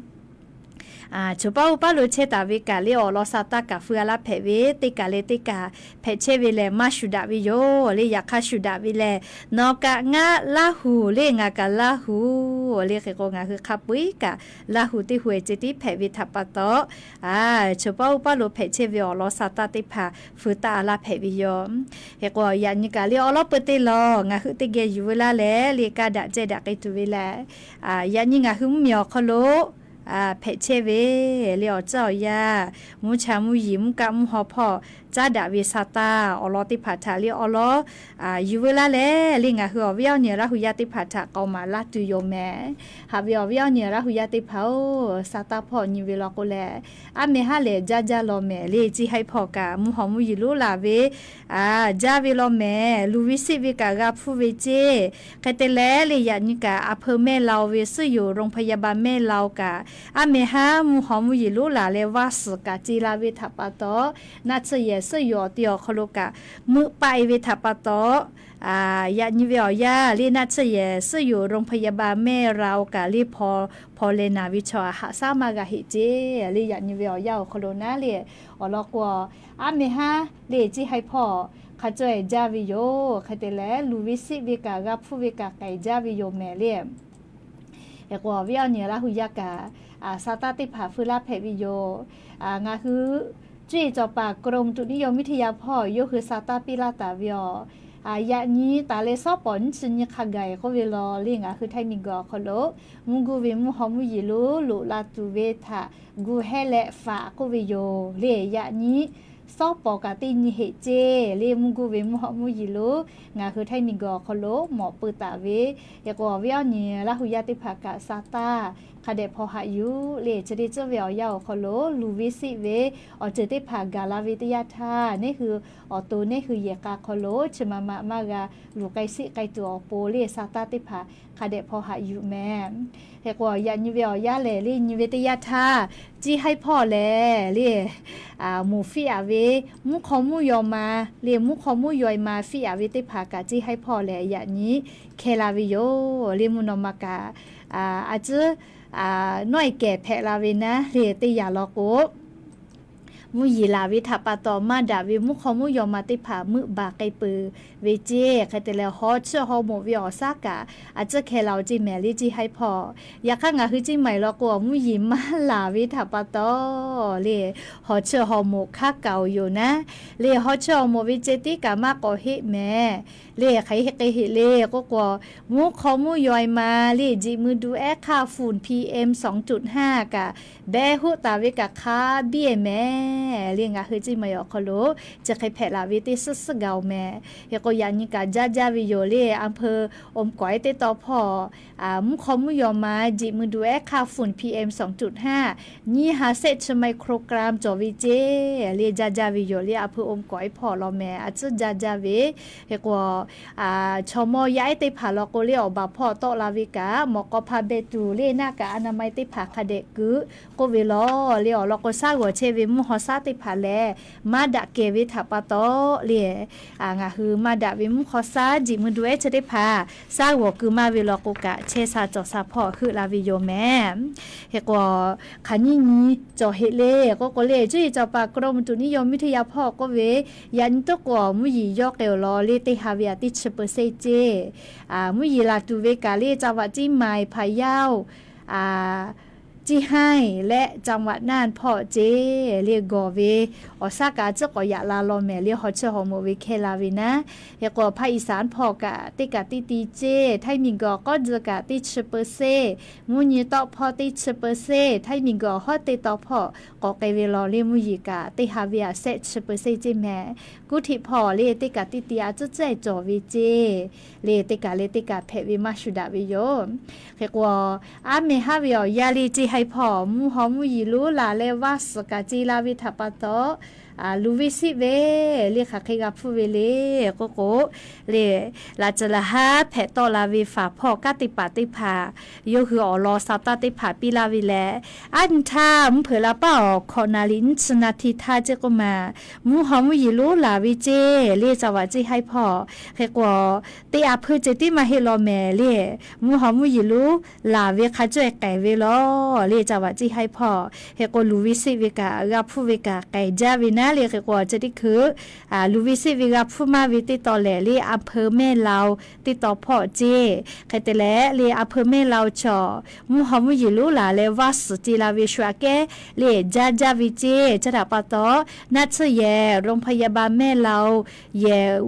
choˬ paˉ uˉ paˉ lo chehˇ taˍ ve kaꞈ le awˬ lawn sa taˇ kaꞈ feu a laˇ hpehꞈ ve, teˇ kaˬ leh teˇ kaˬ hpehꞈ chehˇ ve lehˬ maˇ shuˍ daꞈ ve yoˬ le. Yaꞈ hk'aˇ shuˍ daꞈ ve lehˬ, nawˬ kaꞈ ngaˬ Laˇ hu le, ngaˬ kaꞈ Laˇ hu le. Hk'e k'o, ngaˬ hui hk'a peu-eˬ kaꞈ Laˇ hu teˇ hu e ceh tiˉ hpehꞈ ve htaꞈ pa taw, choˬ paˉ uˉ paˉ lo hpehꞈ chehˇ ve awˬ lawn sa taˇ teˇ hpaˍ feu taˇ a laˇ hpehꞈ ve yoˬ. Hk'e k'o, yaꞈ nyi kaꞈ le awˬ lawn peu teˇ lawn ngaˬ hui teˇ geh yuˬ veu laˇ leh le kaˇ daꞈ ceh daꞈ k'ai tuˬ ve leh, yaꞈ nyi ngaˬ hui mvuhˇmiˬ awˬ hk'aw lo hpehꞈ chehˇ ve le awˬ ceuˬ awˬ yanˇ, mvuhˇ cha mvuhˇ yeˬ mvuhˇ kaˆ mvuhˇ haw hpawˇ caˉ daꞈ ve sa taˇ awˬ lawn teˇ hpaˍ htaꞈ le awˬ lawn yuˬ veu laˇ leh le ngaˬ hui awˬ viˉ awˬ nyi Laˇ hu yaˇ teˇ hpaˍ htaꞈ k'aoˍ maˍ laˇ tuˬ yoˬ mehˍ. Haꞈ ve awˬ viˉ awˬ nyi Laˇ hu yaˇ teˇ hpaˍ-oˬ, sa taˇ hpawˇ nyi ve law k'o lehˬ, aˉ meh haˉ lehˬ jaˇ jaˇ law mehˍ le. Ciˇ haiˉ hpawˇ kaꞈ mvuhˇ haw mvuhˇ yeˬ loˉ la ve jaˇ ve law mehˍ. Luˬ ve siˆ ve kaꞈ g'a hpuˇ ve ceˇ. Hk'e te leh le yaꞈ nyi kaꞈ a hpeu mehˆ la-o ve suhˉ yoˬ โรงพยาบาล mehˆ la-o kaꞈ, aˉ meh haˉ mvuhˇ haw mvuhˇ yeˬ loˉ la leh vaˇ suhˍ kaꞈ ce la ve htaꞈ pa taw, naˆ tsuhˇ yehˬ suhˉ yoˬ awˬ te awˬ hk'aw lo kaꞈ meuˆ paˆ e ve htaꞈ pa taw, yaꞈ nyi ve awˬ yanˇ le naˆ tsuhˇ yehˬ suhˉ yoˬ โรงพยาบาล mehˆ la-o kaꞈ le hpaw hpaw leh naˬ ve chaw haꞈ shaˉ maˇ g'a heˆ ceˇ le. Yaꞈ nyi ve awˬ yanˇ awˬ hk'aw lo naˉ le awˬ lawn k'o, aˉ meh haˉ le ciˇ haiˉ hpawˇ hk'a caweh jaˇ ve yoˬ. Hk'e te leh luˬ ve siˆ ve kaꞈ g'a hpuˇ ve kaꞈ k'ai jaˇ ve yoˬ mehˍ le. Hk'e k'o, awˬ viˉ awˬ nyi Laˇ hu yaˇ kaꞈ sa taˇ teˇ hpaˍ feu laˇ hpehꞈ ve yoˬ. Ngaˬ hui cuˇ yiˍ cawˬ paˍ กรมอุตุนิยมวิทยา hpawˇ yawˇ hui sa taˇ piˇ laˇ taˍ ve yoˬ. Yaꞈ nyi taˍ leh sawˉ pawˍ nyiˇ chi nyi hk'a gaˬ-e k'oˆ ve law le ngaˬ hui Htaiˇ miˬguiˬ awˬ hk'aw lo mvuhˇ guˇ ve mvuhˇ haw mvuhˇ yeˬ loˉ loꞈ la tuˬ ve htaꞈ gu hehˉ leh faꞈ k'oˆ ve yoˬ le. Yaꞈ nyi Sawˉ pawˍ kaꞈ teˇ nyi heꞈ ceˇ le, mvuhˇ guˇ ve mvuhˇ hawˉ mvuhˇ yeˬ lo ngaˬ hui Htaiˇ miˬguiˬ awˬ hk'aw lo mawꞈ peuˬ taˍ ve, hk'e k'o awˬ viˉ awˬ nyi Laˇ hu yaˇ teˇ hpaˍ kaꞈ sa taˇ hk'a dehꞈ hpaw haꞈ yuˬ le. Chi teˇ ceuˬ ve awˬ yanˇ awˬ hk'aw lo luˬ ve siˆ ve awˬ ceuˬ teˇ hpaˍ gaˬ la ve teˇ yanˇ htaˇ, neˇ hui awˬ to neˇ hui yehˬ k'a hk'aw lo chi ma ma maˇ g'a luˬ k'ai siˆ k'ai tuˬ awˬ pon le sa taˇ teˇ hpaˍ hk'a dehꞈ hpaw haꞈ yuˬ mehˍ. Hk'e k'o yaꞈ nyi ve awˬ yanˇ lehˬ le, nyi ve teˇ yanˇ htaˇ, Ciˇ Haiˉ hpawˇ lehˬ le, moˍ fiˆ aꞈ ve, mvuhˇ hk'aw mvuhˇ yaw ma le, mvuhˇ hk'aw mvuhˇ yaw ma fiˆ aꞈ ve teˇ hpaˍ kaꞈ Ciˇ Haiˉ hpawˇ lehˬ yaꞈ nyi hkeh la ve yoˬ le. Mvuhˇ naw ma kaꞈ a ciˉ nawˉ e kehˬ hpehꞈ la ve naˉ le teˇ yanˇ law k'o, mvuhˇ yeˬ laˬ ve htaꞈ pa taw maˇ daꞈ ve mvuhˇ hk'aw mvuhˇ yaw ma teˇ hpaˍ meuˆ baˬ k'ai peuˬ ve ceˇ. Hk'e te leh haw chiˇ haw moˍ ve awˬ shaˉ kaꞈ a ciˉ hkeh la-oˬ ceˇ mehˍ le Ciˇ Haiˉ hpawˇ. Yaꞈ hk'aˇ ngaˬ hui Ciˇ Maiˍ law k'o, mvuhˇ yeˬ maˇ laˬ ve htaꞈ pa taw le, haw chiˇ haw moˍ hk'aˉ kaꞈ-oˬ yoˬ naˉ le, haw chiˇ haw moˍ ve ceh tiˉ kaꞈ maˇ k'awꞈ heˆ mehˍ le. Hk'aˬ hk'e heˆ le k'oˆ k'o, mvuhˇ hk'aw mvuhˇ yaw ma le, jiꞈ mui du ehˉ hk'aˇ funˍ PM sawˍ tuꞈ htaˇ kaꞈ behˇ hoˆ taˍ ve kaꞈ hk'a biˇ e mehˍ le. Ngaˬ hui Ciˇ Maiˍ awˬ hk'aw lo chi hk'e hpehꞈ laˬ ve teˇ suhˉ suhˉ gaˬ-oˬ mehˍ. Hk'e k'o yaꞈ nyi kaꞈ jaˇ jaˇ ve yoˬ le. อำเภออมก๋อย teˇ taw hpawˇ mvuhˇ hk'aw mvuhˇ yaw ma jiꞈ mui du ehˉ hk'aˇ funˍ PM sawˍ tuꞈ htaˇ nyiˇ ha sehˆ chi ไมโครกรัม cawˬ ve ceˇ le. Jaˇ jaˇ ve yoˬ le. อำเภออมก๋อย hpawˇ law mehˍ a ciˉ jaˇ jaˇ ve. Hk'e k'o chaw mawˇ yaˇ ehˉ teˇ hpaˍ law k'o le, awˬ baˬ hpawˇ tawˆ la ve kaꞈ mawꞈ k'aw hpa beh tuˬ le naˆ kaꞈ อนามัย teˇ hpaˍ hk'a dehꞈ keu k'oˆ ve law le. Awˬ lawn k'o, shaˉ g'awˬ chehˇ ve mvuhˇ haw shaˉ teˇ hpaˍ lehˬ maˇ daꞈ kehˬ ve htaꞈ pa taw le, ngaˬ hui maˇ daꞈ ve mvuhˇ haw shaˉ jiꞈ mui du ehˉ chi teˇ hpaˍ shaˉ g'awˬ keu maˇ ve law k'o kaꞈ, chehˇ sha cawˬ sha hpawˇ heuˆ la ve yoˬ mehˍ. Hk'e k'o, hk'aˬ nyiˇ nyi cawˬ heˆ le k'oˆ k'o le, cuˇ yiˍ cawˬ paˍ กรมอุตุนิยมวิทยา hpawˇ k'oˆ ve, yaꞈ nyi tuˉ k'o mvuhˇ yeˬ yawˇ k'ai-oˬ law le, teˇ ha ve aꞈ teˇ chi เปอร์เซ็นต์ ceˇ. Mvuhˇ yeˬ laˬ tuˬ ve kaꞈ le, จังหวัดเชียงใหม่ Pha Yaw, Ciˇ Haiˇ leh จังหวัดน่าน hpawˇ ceˇ le. Gawˬ ve awˬ shaˉ kaꞈ a ciˉ k'awꞈ yaꞈ la law mehˍ le, haw chiˇ haw moˍ ve hkeh la ve naˉ. Hk'e k'o ภาคอีสาน hpawˇ kaꞈ teˇ kaꞈ teˇ ti ceˇ. Htaiˇ miˬguiˬ awˬ k'awˉ dzuh kaꞈ teˇ chi เปอร์เซ็นต์, mvuhˇ nyi tawˆ hpawˇ teˇ chi เปอร์เซ็นต์, Htaiˇ miˬguiˬ awˬ hawˉ teˇ taw hpawˇ k'awꞈ k'ai ve law le, mvuhˇ yeˬ kaꞈ teˇ ha ve aꞈ sehˆ chi เปอร์เซ็นต์ ceˇ mehˍ. Kuˉ htiꞈ hpawˇ le teˇ kaꞈ teˇ ti a ciˉ cehˇ cawˬ ve ceˇ le, teˇ kaꞈ leh teˇ kaꞈ hpehꞈ ve maˇ shu daꞈ ve yoˬ. Hk'e k'o, aˉ meh haˉ ve awˬ yanˇ le Ciˇ Haiˇ hpawˇ mvuhˇ haw mvuhˇ yeˬ lonˉ laˬ leh vaˇ suhˍ kaꞈ ce la ve htaꞈ pa taw, luˬ ve siˆ ve le hk'aˬ hk'e g'a hpuˇ ve le k'oˆ k'o le, laꞈ ceuˬ laˬ haˉ hpehꞈ tawˆ la ve faˍ hpawˇ kanˉ te paˍ teˇ hpaˍ, yawˇ hui awˬ lawn sa taˇ teˇ hpaˍ piˇ laˇ ve lehˬ, aˉ nyi htaˇ mvuhˇ hpeuꞈ la paˉ awˬ hkawꞈ naˍ riˍ nyiˇ chi นาที htaˇ ceˇ k'oˆ ma, mvuhˇ haw mvuhˇ yeˬ lonˉ laˬ ve ceˇ le จังหวัดเชียงราย hpawˇ. Hk'e k'o, teˇ a hpeuˇ ceh tiˉ maˇ heˆ law mehˍ le, mvuhˇ haw mvuhˇ yeˬ lonˉ laˬ ve hk'a cawˇ e k'ehˬ ve law le จังหวัดเชียงราย hpawˇ. Hk'e k'o, luˬ ve siˆ ve kaꞈ g'a hpuˇ ve kaꞈ k'ehˬ jaˇ ve naˉ le. Hk'e k'o, chi teˇ hkui luˬ ve siˆ ve g'a hpuˇ maˇ ve teˇ taw lehˬ le, อำเภอแม่ลาว teˇ taw hpawˇ ceˇ. Hk'e te leh le, อำเภอแม่ลาว chaw mvuhˇ haw mvuhˇ yeˬ lonˉ laˬ leh vaˇ suhˍ ce la ve shu aꞈ kehˉ le jaˇ jaˇ ve ceˇ. Chi htaꞈ pa taw, naˆ tsuhˇ yehˬ โรงพยาบาลแม่ลาว yehˬ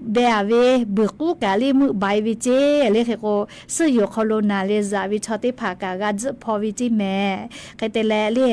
beh aˍ ve buiˬ k'uˉ kaꞈ le meuˆ baˬ e ve ceˇ le. Hk'e k'o, suhˆ yoˬ hk'aw lo naˍ leh zuhꞈ ve chaw teˇ hpaˍ kaꞈ g'a tzuhˆ hpaw ve ceˇ mehˍ. Hk'e te leh le,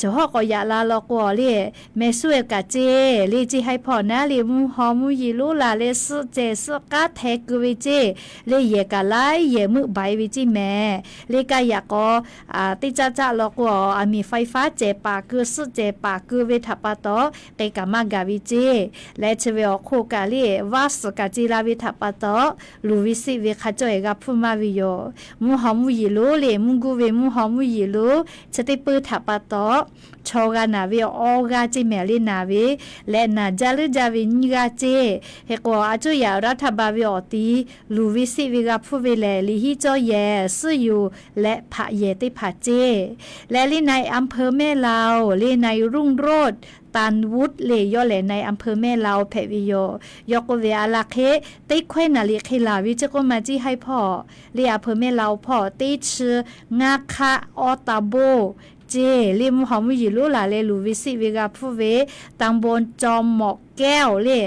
chaw hawˉ k'awꞈ yaꞈ la law k'o le, mehˍ suhˆ e kaꞈ ceˇ le Ciˇ Haiˇ hpawˇ naˉ le, mvuhˇ haw mvuhˇ yeˬ lonˉ laˬ leh suhˆ cehˬ suhˆ k'aˉ hteh keu ve ceˇ le. Yehˬ kaꞈ laiˉ yehˬ meuˆ baˬ e ve ceˇ mehˍ. Le kaˇ yaꞈ k'aw teˇ caˆ caˆ law k'o, aˬ miˍ ไฟฟ้า cehˬ paˍ keu suhˆ cehˬ paˍ keu ve htaꞈ pa taw, k'ai kaꞈ maˇ gaˬ ve ceˇ. Leh chi ve awˬ hk'oˆ kaꞈ le, vaˇ suhˍ kaꞈ ce la ve htaꞈ pa taw, luˬ ve siˆ ve hk'a cawˇ e g'a hpuˇ maˇ ve yoˬ. Mvuhˇ haw mvuhˇ yeˬ lonˉ le mvuhˇ guˇ ve mvuhˇ haw mvuhˇ yeˬ lonˉ chi teˇ peuˇ htaꞈ pa taw, chaw g'a naˬ ve awˬ g'aˇ ceˇ mehˍ le naˬ ve, leh naˬ jaˇ leuˉ jaˇ ve nyiˇ g'aˇ ceˇ. Hk'e k'o, a cuˇ yaꞈ รัฐบาล ve awˬ ti luˬ ve siˆ ve g'a hpuˇ ve lehˬ, liꞈ hiˉ cawˇ yehˬ, suhˆ yoˬ leh hpaꞈ yehˬ teˇ hpaˍ ceˇ. Leh le นายอำเภอแม่ลาว le นายรุ่งโรจน์ ตันวุฒิ le yawˇ lehˬ นายอำเภอแม่ลาว hpehꞈ ve yoˬ. Yawˇ k'oˆ ve a la hk'e, teˇ hkawehˇ naˍ riˍ hk'e laˬ ve ceˇ k'oˆ ma Ciˇ Haiˇ hpawˇ le, อำเภอแม่ลาว hpawˇ teˇ chi ngaˇ hk'aˆ awˉ ta boˆ ceˇ le mvuhˇ haw mvuhˇ yeˬ lonˉ laˬ leh luˬ ve siˆ ve g'a hpuˇ ve, ตำบลจอมหมอก แก้ว le,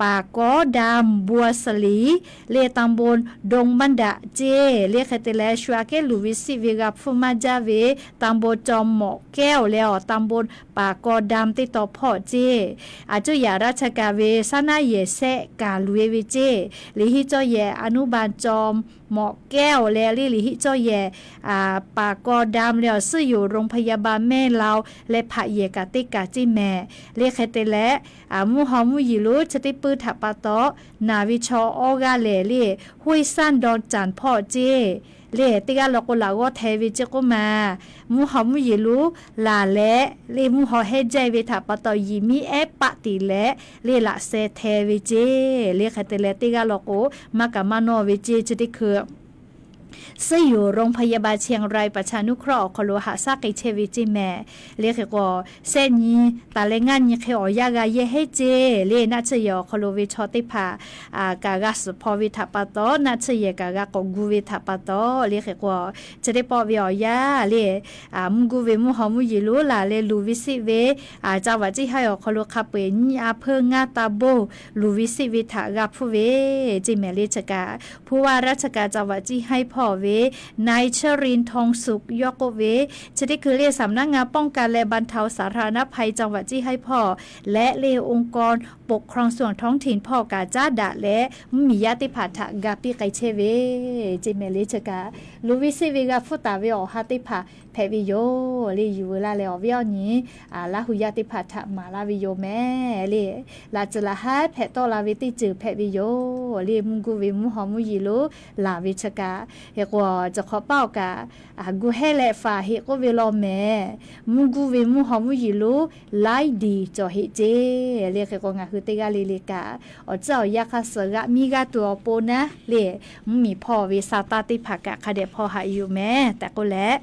ป่าก๊อดำ บัวสลี le, ตำบลดงบ้านดะ ceˇ le. Hk'e te leh shu aꞈ kehˉ luˬ ve siˆ ve g'a hpfuhˇ maˇ jaˇ ve ตำบลจอมหมอกแก้ว leh awˬ ตำบลป่าก๊อดำ teˇ taw hpawˇ ceˇ. Aˬ cuˇ yaꞈ ราชการ ve shaˉ naˉ yehˬ shehˆ kaꞈ luˬ e ve ceˇ. Liꞈ hiˆ cawˇ yehˬ อนุบาลจอมหมอกแก้ว leh le, liꞈ hiˆ cawˇ yehˬ ป่าก๊อดำ leh awˬ ซื่ออยู่โรงพยาบาลแม่ลาว leh hpaꞈ yehˬ kaꞈ teˇ kaˬ ceˇ mehˍ le. Hk'e te leh mvuhˇ haw mvuhˇ yeˬ lonˉ chi teˇ puiˇ htaꞈ pa taw naˬ ve chaw awˇ g'aˇ lehˬ le, ห้วยซ่านดอนจันทน์ hpawˇ ceˇ. Le teˇ g'aˇ law k'o laꞈ g'awˇ hteh ve ceˇ k'oˆ ma. Mvuhˇ haw mvuhˇ yeˬ lonˉ laˬ leh le, mvuhˇ haw hehnˇ jaˇ ve htaꞈ pa taw yiˍ miˉ ehˉ paˆ tiˍ leh le, laꞈ sheh hteh ve ceˇ. Le hk'e te leh teˇ g'aˇ law k'o maˇ kaꞈ maˇ nawˇ ve ceˇ. Chi teˇ hkui ซื่ออยู่โรงพยาบาลเชียงรายประชานุเคราะห์ awˬ hk'aw lo haꞈ shaˉ k'ai chehˇ ve ceˇ mehˍ. Le hk'e k'o, shehˆ nyi taˍ leh ngaˇ nyi hk'e awˬ yanˇ g'a yehˇ heˉ ceˇ. Le naˆ tsuhˇ yehˬ awˬ hk'aw lo ve chaw teˇ hpaˍ kaꞈ g'a suhˍ hpaw ve htaꞈ pa taw, naˆ tsuhˇ yehˬ kaꞈ g'a k'awꞈ gu ve htaꞈ pa taw, le hk'e k'o, chi teˇ pawˆ ve awˬ yanˇ le, mvuhˇ guˇ ve mvuhˇ haw mvuhˇ yeˬ lonˉ laˬ leh luˬ ve siˆ ve จังหวัดเชียงราย awˬ hk'aw lo hk'a peu-eˬ nyiˇ a hpuiˇ ngaˇ ta boˇ luˬ ve siˆ ve htaꞈ g'a hpfuhˇ ve ceˇ mehˍ le. Chi kaꞈ ผู้ว่าราชการจังหวัดเชียงราย hpawˇ ve นายเชอรินทร์ ทองสุข yawˇ k'oˆ ve, chi teˇ hkui le สำนักงานป้องกันและบรรเทาสาธารณภัยจังหวัดเชียงราย hpawˇ leh le องค์กรปกครองส่วนท้องถิ่น hpawˇ kaꞈ caˉ daꞈ leh mvuhˇ miˬ yaˇ teˇ hpaˍ htaꞈ ga piˇ k'ai chehˇ ve ceˇ mehˍ le. Chi kaꞈ luˬ ve siˆ ve g'a hpfuhˇ taˍ ve awˬ ha teˇ hpaˍ hpehꞈ ve yoˬ le. Yuˬ veu laˇ leh awˬ viˉ awˬ nyi Laˇ hu yaˇ teˇ hpaˍ htaꞈ maˍ laˇ ve yoˬ mehˍ le. Laꞈ tcuhˍ laꞈ haˉ hpehꞈ tawˆ la ve teˇ ceuˬ hpehꞈ ve yoˬ le. Mvuhˇ guˇ ve mvuhˇ haw mvuhˇ yeˬ lonˉ laˬ ve chi kaꞈ, hk'e k'o, cawˬ hk'awꞈ paˇ awˬ kaꞈ gu hehˇ leh faˍ heˆ k'oˆ ve law mehˍ. Mvuhˇ guˇ ve mvuhˇ haw mvuhˇ yeˬ lonˉ laiˉ diˍ cawˬ heˆ ceˇ le. Hk'e k'o ngaˬ hui teˇ g'aˇ le le kaꞈ awˬ tcuhˉ awˬ yanˇ hk'aˇ suh g'aꞈ miˇ g'aˇ tuˬ awˬ pon naˉ le, mvuhˇ miˬ hpawˇ ve sa taˇ teˇ hpaˍ kaꞈ hk'a dehꞈ hpawˇ haꞈ yuˬ mehˍ tehꞈ k'oˆ leh,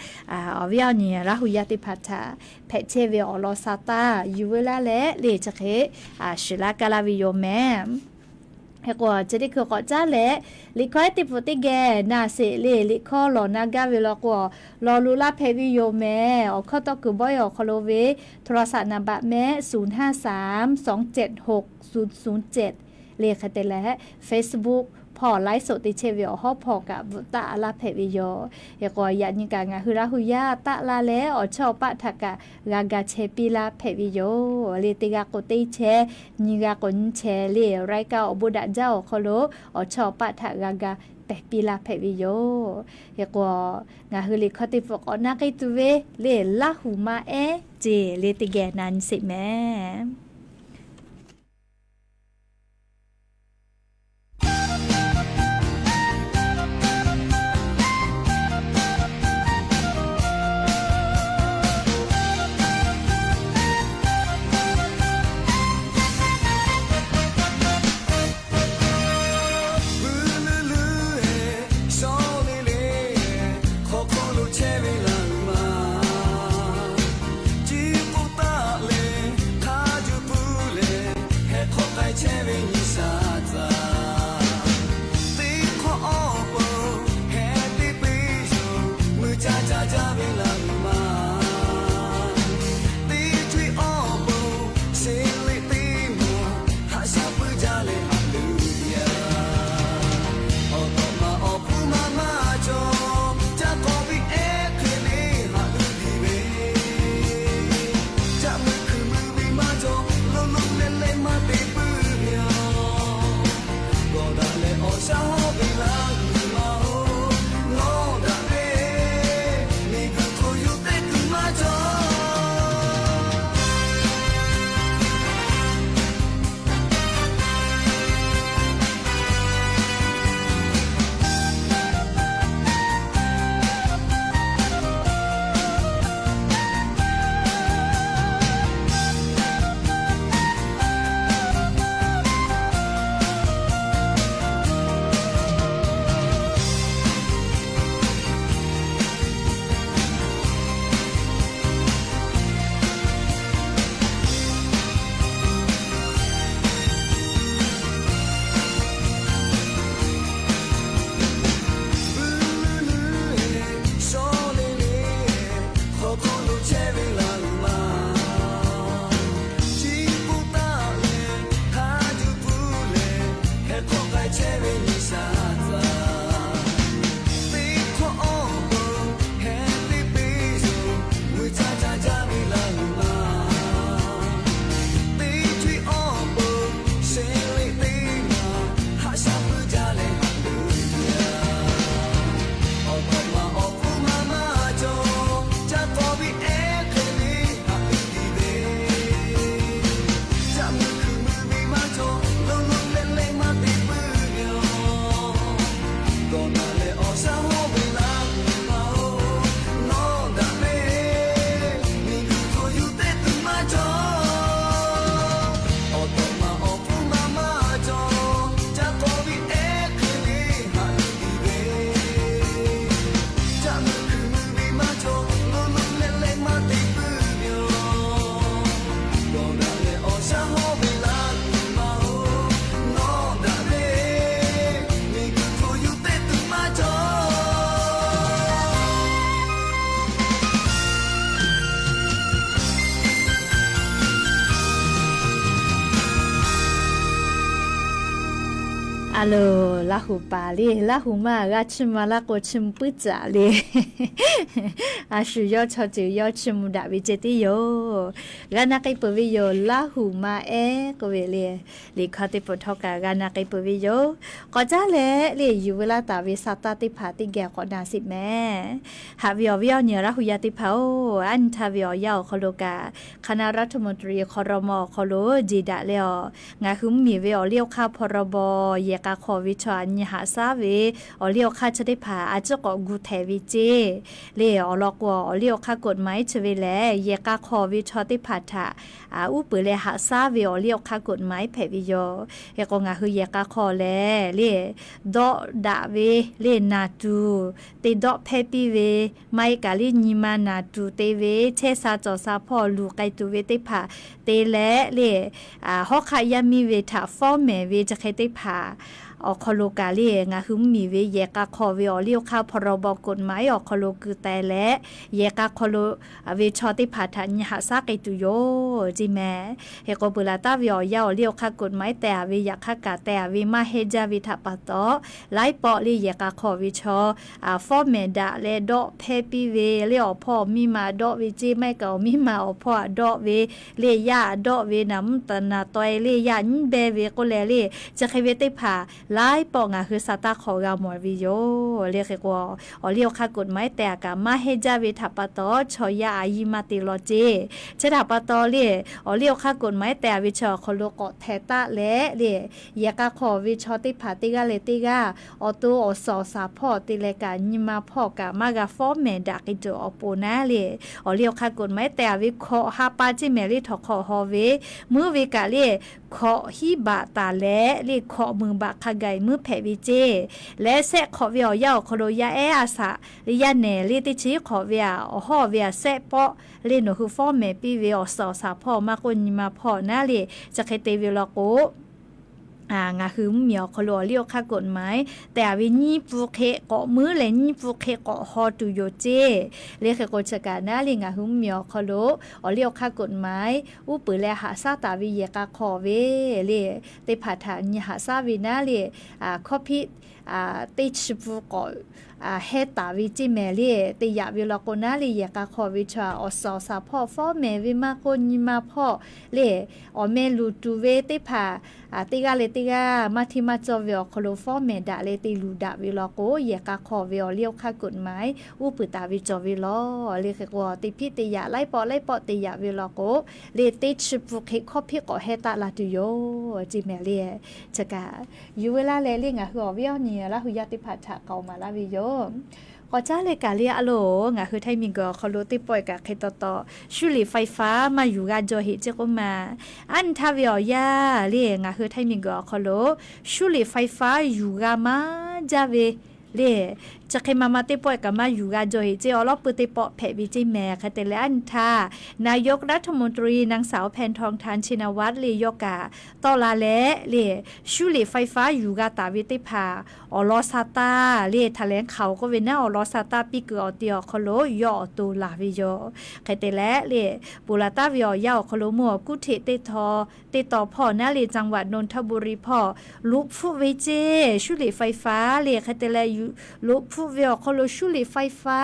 awˬ viˉ awˬ nyi Laˇ hu yaˇ teˇ hpaˍ htaꞈ hpehꞈ chehˇ ve awˬ lawn sa taˇ yuˬ veu laˇ leh le chi hk'e shiˍ laˇ kaˇ laˇ ve yoˬ mehˍ. Hk'e k'o, chi teˇ hkui k'awꞈ caˉ leh, liꞈ hkawˇ ehˉ teˇ hpu teˇ geh na sheˍ le. Liꞈ hkawˇ lawˬ na gaˇ ve law k'o, lawˬ loꞈ laˇ hpehꞈ ve yoˬ mehˍ. Awˬ hkawˇ tawˇ kuiˬ bawehˇ awˬ hk'aw lo ve โทรศัพท์ นามบัตร mehˆ ศูนย์ห้าสามสองเจ็ดหกศูนย์ศูนย์เจ็ด le hk'e te leh, Facebook hpawˇ ไลฟ์สด te chehˇ ve awˬ hawˉ hpawˇ kaꞈ bvuhꞈ taˆ laˇ hpehꞈ ve yoˬ. Hk'e k'o, yaꞈ nyi kaꞈ ngaˬ hui Laˇ hu yaˇ taˆ laˇ leh awˬ chawˇ awˬ paˆ htaꞈ kaꞈ g'a ga chehˇ piˇ laˇ hpehꞈ ve yoˬ le. Teˇ g'aˇ k'o teˇ chehˇ, nyi g'aˇ k'o nyiˇ chehˇ le, รายการ awˬ bon daꞈ jaˇ awˬ hk'aw lo awˬ chawˇ awˬ paˆ htaꞈ g'a ga pehˬ piˇ laˇ hpehꞈ ve yoˬ. Hk'e k'o, ngaˬ hui liꞈ hkawˇ teˇ hpu k'awꞈ na k'ai tuˬ ve le, Laˇ hu maˇ ehˉ ceˇ le teˇ geh na nyi sheˍ mehˍ. Buiˇ luiˇ luiˇ eh, shawˉ le le, hk'aw hk'aw lo chehˇ ve laˇ hui ma. Ciˉ k'oˆ taˆ leh hk'a juˇ puiˉ leh, heh hk'awꞈ k'ai chehˇ ve nyi shaˍ tcuh. Teˇ hk'awꞈ awˬ pon heh teˇ peˇ yoˬ, mui caˇ caˇ jaˇ ve laˇ hui ma. Teˇ co-e awˬ pon sheˍ leꞈ teˇ maˬ, haꞈ shaˉ puiˉ jaˇ leh haꞈ luˬ yaˇ. Awˬ tawꞈ ma awˬ hpfuhˇ ma maˇ cawˬ, caˇ k'awꞈ ve ehˉ hk'e le haꞈ luˬ diˬ ve. Caˆ mui hkui mui ve maˇ cawˬ, lo lo leh leh maˇ te puiˉ ve yoˬ. A loˬ, Laˇ huˍ paˍ le, Laˇ huˍ maˇ g'a chiˇ mvuh laˇ k'o, chiˇ mvuh puiˉ caꞈ le. A shu yawˇ chaw ceuˬ yawˇ chiˇ mvuh daꞈ ve ceh tiˉ yoˬ. G'a na k'ai peuˬ ve yoˬ, Laˇ huˍ maˇ ehˉ k'oˆ ve le. Liꞈ hkawˇ teˇ peuˬ htawˇ kaꞈ g'a na k'ai peuˬ ve yoˬ. K'awꞈ caˉ leh le, yuˬ veu laˇ taˍ ve sa taˇ teˇ hpaˍ teˇ geh k'awꞈ na sheˍ mehˍ. Haꞈ ve awˬ viˉ awˬ nyi Laˇ huˍ yaˇ teˇ hpaˍ-oˬ, aˉ nyi htaˇ ve awˬ yanˇ awˬ hk'aw lo kaꞈ, คณะรัฐมนตรี ครม. awˬ hk'aw lo jeˬ daꞈ leh awˬ, ngaˬ hui mvuhˇmiˬ ve awˬ liˇ awˬ hk'aˇ พรบ. yehˬ k'a hk'aw ve chaw aꞈ nyi haꞈ shaˉ ve awˬ liˇ awˬ hk'aˇ chi teˇ hpaˍ a ciˉ k'awꞈ gu htehˍ ve ceˇ. Le awˬ lawn k'o, awˬ liˇ awˬ hk'aˇ กฎหมาย chi ve lehˬ, yehˬ k'a hk'aw ve chaw teˇ hpaˍ htaꞈ uˉ peunˍ leh haꞈ shaˉ ve awˬ liˇ awˬ hk'aˇ กฎหมาย hpehꞈ ve yoˬ. Hk'e k'o, ngaˬ hui yehˬ k'a hk'aw lehˬ le, dawˆ daꞈ ve le, naˬ tuˬ te dawˆ hpehˇ piˇ ve, maˇ heˆ kaꞈ le nyi ma naˬ tuˬ te ve, chehˇ sha cawˬ sha hpawˇ luˬ k'ai tuˬ ve teˇ hpaˍ te leh le, hawˉ hk'aˆ yaˇ miˇ ve htaꞈ fawˉ mehˍ ve chi hk'e teˇ hpaˍ awˬ hk'aw lo kaꞈ le, ngaˬ hui mvuhˇmiˬ ve yehˬ k'a hk'aw ve awˬ liˇ awˬ hk'aˇ พรบ. กฎหมาย awˬ hk'aw lo keu teh leh, yehˬ k'a hk'aw lo ve chaw teˇ hpaˍ htaꞈ nyi haꞈ shaˉ k'ai tuˬ yoˬ ceˇ mehˍ. Hk'e k'o, peuˬ laˬ taˍ ve awˬ yanˇ awˬ liˇ awˬ hk'aˇ กฎหมาย tehˬ a ve yaꞈ hk'aˇ kaꞈ tehˬ a ve maˇ hehnˇ jaˇ ve htaꞈ pa taw, laiˉ pawˆ le yehˬ k'a hk'aw ve chaw fawˉ mehˍ daꞈ leh dawˆ hpehˇ piˇ ve le, awˬ hpawˇ awˬ miˇ ma dawˆ ve ceˇ, maˇ heˆ kaꞈ awˬ miˇ ma awˬ hpawˇ htaꞈ dawˆ ve le, yaˇ dawˆ ve, naˬ mvuhˇ taˍ naˬ taweh le, yaˇ nyiˉ beh ve k'oˆ leh le, chi hk'e ve teˇ hpaˍ laiˉ pawˆ ngaˬ hui sa taˇ hk'awꞈ g'a mawˬ ve yoˬ le. Hk'e k'o, awˬ liˇ awˬ hk'aˇ กฎหมาย tehˬ a kaꞈ maˇ hehnˇ jaˇ ve htaꞈ pa taw, chaw yaˇ a yiˇ maˇ te law ceˇ. Chi htaꞈ pa taw le, awˬ liˇ awˬ hk'aˇ กฎหมาย tehˬ a ve chaw awˬ hk'aw lo k'awꞈ htehˍ taˆ leh le, yehˬ k'a hk'aw ve chaw teˇ hpaˍ teˇ g'aˇ leh teˇ g'aˇ awˬ to awˬ suhˍ awˬ shaˍ hpawˇ te leh kaꞈ nyi ma hpawˇ kaꞈ maˇ g'a fawˉ mehˍ daꞈ k'ai tuˬ awˬ pon naˉ le, awˬ liˇ awˬ hk'aˇ กฎหมาย tehˬ a ve hkawꞈ ha pa ceˇ mehˍ le, htawnˍ hk'awꞈ haw ve, meuˇ ve kaꞈ le, hkawꞈ hiˉ baꞈ taˍ leh le, hkawꞈ meunˍ baꞈ hk'a gaˬ meuˇ hpehꞈ ve ceˇ. Leh shehˆ hk'awꞈ ve awˬ yanˇ awˬ hk'aw lo yaˇ ehˉ a shaꞈ le, yaˇ nehˬ le teˇ chi hk'awꞈ ve aꞈ, awˬ hawˉ ve aꞈ shehˆ pawˆ le, nawˬ hui fawˉ mehˍ piˇ ve awˬ suhˍ awˬ shaˍ hpawˇ maˇ k'oˆ nyi ma hpawˇ naˉ le, chi hk'e te ve law k'o, ngaˬ hui mvuhˇmiˬ awˬ hk'aw lo awˬ liˇ awˬ hk'aˇ กฎหมาย tehˬ a ve nyiˇ pun hk'e k'awꞈ meuˉ leh nyiˇ pun hk'e k'awꞈ haw tuˬ yoˬ ceˇ. Le hk'e k'o, chi kaꞈ naˉ le ngaˬ hui mvuhˇmiˬ awˬ hk'aw lo awˬ liˇ awˬ hk'aˇ กฎหมาย uˉ peunˍ leh haꞈ shaˉ taˍ ve yehˬ k'a hk'aw ve le, teˇ hpaˍ htaꞈ nyi haꞈ shaˉ ve naˉ le, hkawˇ hpiˆ teˇ chi pun k'awꞈ heh taˍ ve ceˇ mehˍ le, te yaꞈ ve law k'o naˉ le, yehˬ k'a hk'aw ve chaw awˬ suhˍ awˬ shaˍ hpawˇ fawˉ mehˍ ve maˇ k'oˆ nyi ma hpawˇ le, awˬ meh luˬ tuˬ ve teˇ hpaˍ teˇ g'aˇ leh teˇ g'aˇ maˇ hteˇ maˇ cawˇ ve awˬ hk'aw lo fawˉ mehˍ daꞈ leh te luˬ daꞈ ve law k'o, yehˬ k'a hk'aw ve awˬ liˇ awˬ hk'aˇ กฎหมาย uˉ peunˍ taˍ ve cawˬ ve law. Le hk'e k'o, te hpiˆ te yaꞈ laiˉ pawˆ laiˉ pawˆ te yaꞈ ve law k'o, le teˇ chi pun hk'e hkawˇ hpiˆ k'awꞈ heh taˆ la tuˬ yoˬ ceˇ mehˍ le. Chi kaꞈ yuˬ veu laˇ leh le, ngaˬ hui awˬ viˉ awˬ nyi Laˇ huˍ yaˇ teˇ hpaˍ htaꞈ k'aoˍ maˍ laˇ ve yoˬ. K'awꞈ caˉ leh kaꞈ le, a loˬ, ngaˬ hui Htaiˇ miˬguiˬ awˬ hk'aw lo teˇ pawˆ kaꞈ hk'e taw taw, 修理ไฟฟ้า maˇ yuˬ g'a jaw heꞈ ceˇ k'oˆ ma. Aˉ nyi htaˇ ve awˬ yanˇ le, ngaˬ hui Htaiˇ miˬguiˬ awˬ hk'aw lo 修理ไฟฟ้า yuˬ g'a maˇ jaˇ ve le, chi hk'e ma ma teˇ pawˆ kaꞈ maˇ yuˬ g'a jaw heꞈ ceˇ, awˬ lawˉ pui teˇ pawˆ hpehꞈ ve ceˇ mehˍ. Hk'e te leh aˉ nyi htaˇ นายกรัฐมนตรี นางสาว แพทองธาร ชินวัตร le yawˇ kaꞈ tawˆ la leh le, 修理ไฟฟ้า yuˬ g'a taˍ ve teˇ hpaˍ awˬ lawn sha taˇ le, แถลงข่าว k'oˆ ve naˉ, awˬ lawn sha taˇ piˇ kuiˬ awˬ ti awˬ hk'aw lo yawˇ awˬ to laˬ ve yoˬ. Hk'e te leh le, peuˬ laˬ taˍ ve awˬ yanˇ awˬ hk'aw lo mvuhˇ awˬ kuˉ hteꞈ teˇ taw hpawˇ naˉ le, จังหวัดนนทบุรี hpawˇ loꞈ hpfuhˆ ve ceˇ, 修理ไฟฟ้า le. Hk'e te leh, loꞈ hpfuhˆ ve awˬ hk'aw lo 修理ไฟฟ้า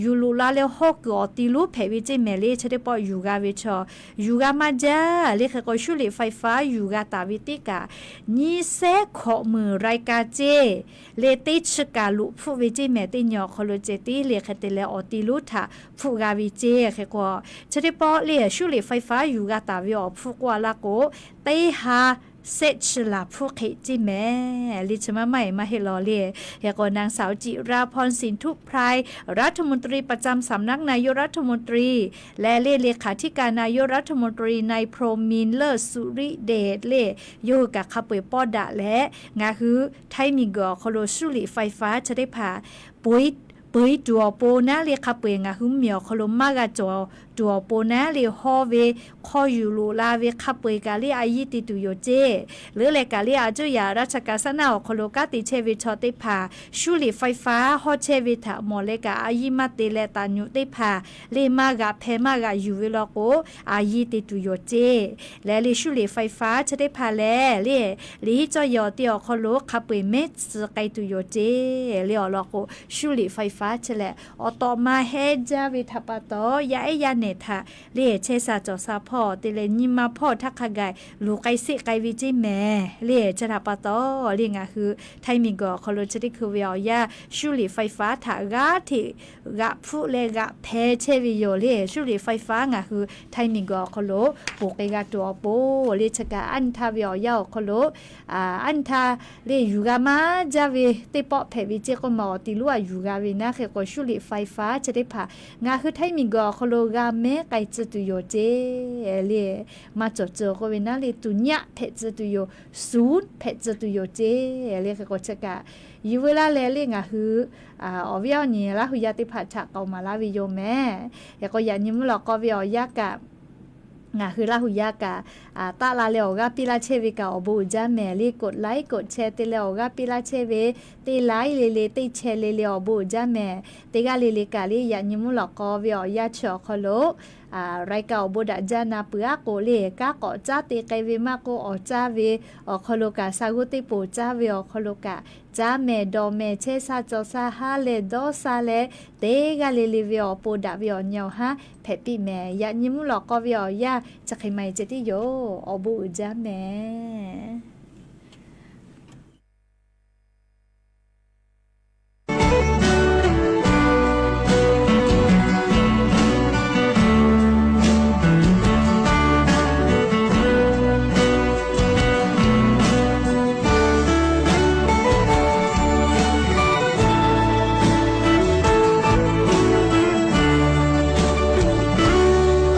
yuˬ loꞈ la leh hawˇ kuiˬ awˬ ti lonˉ hpehꞈ ve ceˇ mehˍ le. Chi teˇ pawˆ yuˬ g'a ve chaw yuˬ g'a maˇ jaˇ le. Hk'e k'o, 修理ไฟฟ้า yuˬ g'a taˍ ve teˇ kaꞈ nyiˇ shehˆ hkawꞈ meunˍ รายการ ceˇ le, teˇ chi kaꞈ loꞈ hpfuhˆ ve ceˇ mehˍ. Teˇ nyi awˬ hk'aw lo ceh tiˉ le, hk'e te leh awˬ ti lonˉ htaꞈ hpfuhˆ g'a ve ceˇ. Hk'e k'o, chi teˇ pawˆ le 修理ไฟฟ้า yuˬ g'a taˍ ve awˬ hpfuhˆ k'oˆ a laˇ k'o, teˇ ha shehˆ chi laˬ hpfuhˆ hk'e ceˇ mehˍ le. Chi maˇ maˇ e maˇ heˆ law le. Hk'e k'o, นางสาว จิราพร สินธุไพร รัฐมนตรีประจำสำนักนายกรัฐมนตรี leh le, เลขาธิการนายกรัฐมนตรี นายพรหมินทร์ เลิศสุริเดช le, yawˇ hui kaꞈ hk'a peu-eˬ pawˆ daꞈ leh, ngaˬ hui Htaiˇ miˬguiˬ awˬ hk'aw lo 修理ไฟฟ้า chi teˇ hpaˍ peu-eˬ tuˬ awˬ pon naˉ le, hk'a peu-eˬ ngaˬ hui mvuhˇmiˬ awˬ hk'aw lo maˇ g'a cawˬ tuˬ awˬ pon naˉ le hawˇ ve hk'aw yuˬ loꞈ la ve hk'a peu-eˬ kaꞈ le a yiˇ te tuˬ yoˬ ceˇ. Leuˉ leh kaꞈ le a cuˇ yaꞈ ราชการ saˉ naˆ awˬ hk'aw lo kanˉ te chehˇ ve chaw teˇ hpaˍ shuˉ liꞈ ไฟฟ้า hawˇ chehˇ ve htaꞈ mawˬ leh kaꞈ a yiˇ maˇ te leh taˍ nyuꞈ teˇ hpaˍ le maˇ g'aꞈ hpeh maˇ g'aꞈ yuˬ ve law k'o, a yiˇ te tuˬ yoˬ ceˇ. Leh le shuˉ liꞈ ไฟฟ้า chi teˇ hpaˍ lehˬ le, liꞈ hiˉ cawˇ yehˬ awˬ te awˬ hk'aw lo hk'a peu-eˬ mehˉ tcuh k'ai tuˬ yoˬ ceˇ le awˬ lawn k'o, shuˉ liꞈ ไฟฟ้า chi lehˬ awˬ tawꞈ ma hehˉ jaˇ ve htaꞈ pa taw, yaˇ ehˉ yaˇ nehˬ htaꞈ le chehˇ sha cawˬ sha hpawˇ te leh nyi ma hpawˇ htaˇ hk'a gaˬ luˬ k'ai seˆ k'ai ve ceˇ mehˍ le. Chi htaꞈ pa taw le ngaˬ hui Htaiˇ miˬguiˬ awˬ hk'aw lo chi teˇ hkui ve awˬ yanˇ shuˉ liꞈ ไฟฟ้า htaꞈ g'aˇ hteꞈ g'aꞈ hpfuhˆ leh g'aꞈ hpeh chehˇ ve yoˬ le. Shuˉ liꞈ ไฟฟ้า ngaˬ hui Htaiˇ miˬguiˬ awˬ hk'aw lo poˬ k'ai g'a tuˬ awˬ pon le chi kaꞈ a nyi htaˇ ve awˬ yanˇ awˬ hk'aw lo a nyi htaˇ le yuˬ g'a maˇ jaˇ ve teˇ pawˆ hpehꞈ ve ceˇ k'oˆ ma awˬ ti lonˉ a yuˬ g'a ve naˉ hk'e k'o shuˉ liꞈ ไฟฟ้า chi teˇ hpaˍ ngaˬ hui Htaiˇ miˬguiˬ awˬ hk'aw lo g'a mehˉ k'ai tcuh tuˬ yoˬ ceˇ le. Maˇ cawˬ tcuh k'oˆ ve naˉ le tuˬ nyaˆ hpehꞈ tcuh tuˬ yoˬ, suˉ hpehꞈ tcuh tuˬ yoˬ ceˇ le hk'e k'o chi kaꞈ yuˬ veu laˇ leh le ngaˬ hui awˬ viˉ awˬ nyi Laˇ hu yaˇ teˇ hpaˍ htaꞈ k'aoˍ maˍ laˇ ve yoˬ mehˍ. Hk'e k'o yaꞈ nyi mvuhˇ lawꞈ k'aw ve awˬ yanˇ kaꞈ ngaˬ hui Laˇ hu yaˇ kaꞈ taˆ la leh awˬ g'aˇ piˇ laˇ chehˇ ve kaꞈ awˬ bon uiˍ jaˇ mehˍ le. กดไลค์ กดแชร์ te leh awˬ g'aˇ piˇ laˇ chehˇ ve teˇ ไลค์ le le teˇ แชร์ le le awˬ bon uiˍ jaˇ mehˍ. Teˇ g'aˇ le le kaꞈ le yaꞈ nyi mvuhˇ lawꞈ k'aw ve awˬ yanˇ chi awˬ hk'aw lo รายการ awˬ bon daꞈ jaˇ na peuˬ aˉ k'o le kanˉ k'awꞈ caˉ te k'ai ve maˇ k'oˆ awˬ caˇ ve awˬ hk'aw lo kaꞈ sha g'uˇ teˇ poˬ caˇ ve awˬ hk'aw lo kaꞈ caˇ mehˍ dawˬ mehˍ chehˇ sha cawˬ sha haˉ leh dawˇ sha leh teˇ g'aˇ le le ve awˬ pon daꞈ ve awˬ nyi awˬ haˉ hpehꞈ piˇ mehˍ. Yaꞈ nyi mvuhˇ lawꞈ k'aw ve awˬ yanˇ chi hk'e maˇ heˆ ceh tiˉ yoˬ. Awˬ bon uiˍ jaˇ mehˍ.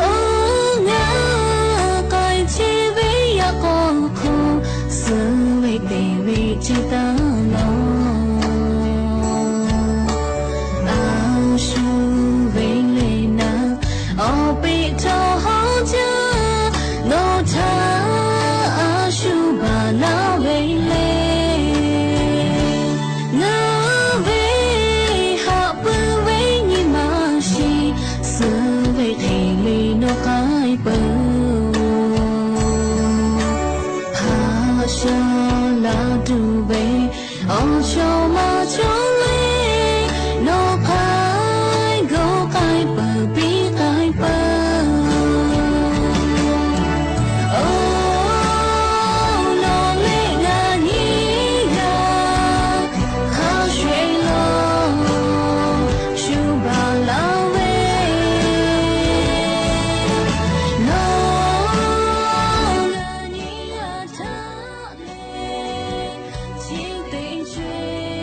Awˬ ngaˬ k'ai chehˇ ve yaꞈ k'aw hk'aw, suh ve teˇ ve chi taˇ lawˬ. A shu ve le naˉ, awˬ peꞈ htawˇ hawˉ jaˇ, nawˬ htaꞈ a shu baˬ laˇ ve le. Ngaˬ ve haꞈ pui ve nyi ma shiˍ, suh ve hk'e le nawˬ k'ai peuˬ. Haꞈ shaˉ laˇ tuˬ ve awˬ chaw maˇ cawˬ le, nawˬ k'ai g'awˬ k'ai peuˬ piˇ k'ai peuˬ. Awˬ lawn leh ngaˬ nyi g'a hk'a shuˍ laˇ shu baˬ laˇ ve, nawˬ ngaˬ nyi g'a htaˇ le chi teˇ shuˍ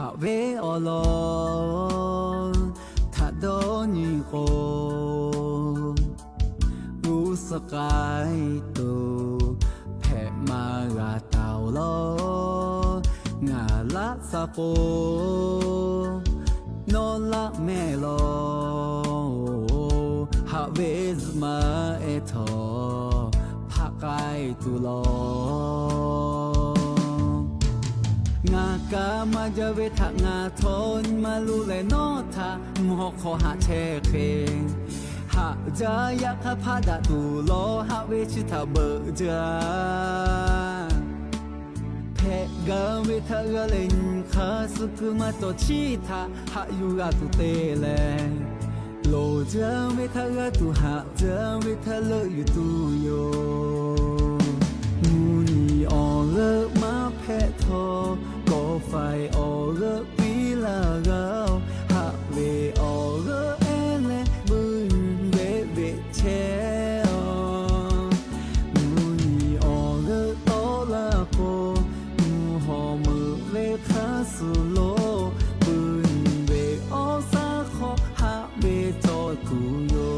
Haꞈ ve awˬ lawn htaꞈ dawˇ nyi k'o, g'uˇ suhˍ k'ai tuˬ hpehꞈ maˇ g'a taˍ-oˬ law. Ngaˬ laˆ sha k'o, nawˬ laˆ mehˆ law. Haꞈ ve zuhꞈ maˇ ehˉ htawˇ hpaˆ k'ai tuˬ law. Ngaˬ kaꞈ maˇ jaˇ ve htaꞈ ngaˬ htawˇ nyi ma lo leh nawˬ htaꞈ mvuhˇ hawˉ hk'aw haꞈ chehˇ hk'e, haꞈ jaˇ yaꞈ hk'aˇ hpaˆ daꞈ tuˬ law. Haꞈ ve chi htaꞈ beuꞈ jaˇ. Hpehꞈ gaˬ ve htaꞈ g'a leh nyi hk'a suh keu maˇ cawˬ, chi htaꞈ haꞈ yuˬ g'a tuˬ te leh, loˍ jaˇ ve htaꞈ g'a tuˬ, haꞈ jaˇ ve htaꞈ leuˆ yuˬ tuˬ yoˬ. Mvuhˇ nyi awˬ g'euˆ maˇ hpehꞈ htawˇ, kawꞈ faiˍ awˬ g'euˆ piˇ laˇ g'a-oˬ. Haꞈ ve awˬ g'euˆ ehˉ leh veuꞈ nyi ve beꞈ chehˇ-oˬ. Mvuhˇ nyi awˬ g'euˆ tawˆ laˇ k'o, mvuhˇ hawˉ meuꞈ ve hk'a suh lo, veuꞈ nyi ve awˬ shaˉ hk'aw haꞈ ve cawˬ tuˬ yoˬ.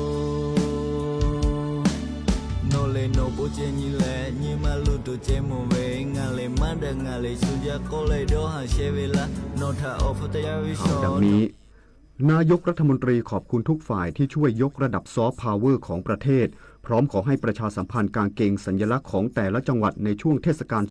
Nawˬ lehˬ nawˬ bon ceh nyi leh, nyi ma lo tuˬ ceh mawˬ ve, ngaˬ lehˬ maˇ daꞈ ngaˬ lehˬ shu jaˇ k'oˆ leh dawˇ haˍ shehˍ ve laˇ. Nawˬ htaꞈ awˬ hpu taˍ yaˇ ve shaw. นายกรัฐมนตรีขอบคุณทุกฝ่ายที่ช่วยยกระดับซอฟต์พาวเวอร์ของประเทศ พร้อมขอให้ประชาสัมพันธ์กางเกงสัญลักษณ์ของแต่ละจังหวัดในช่วงเทศกาล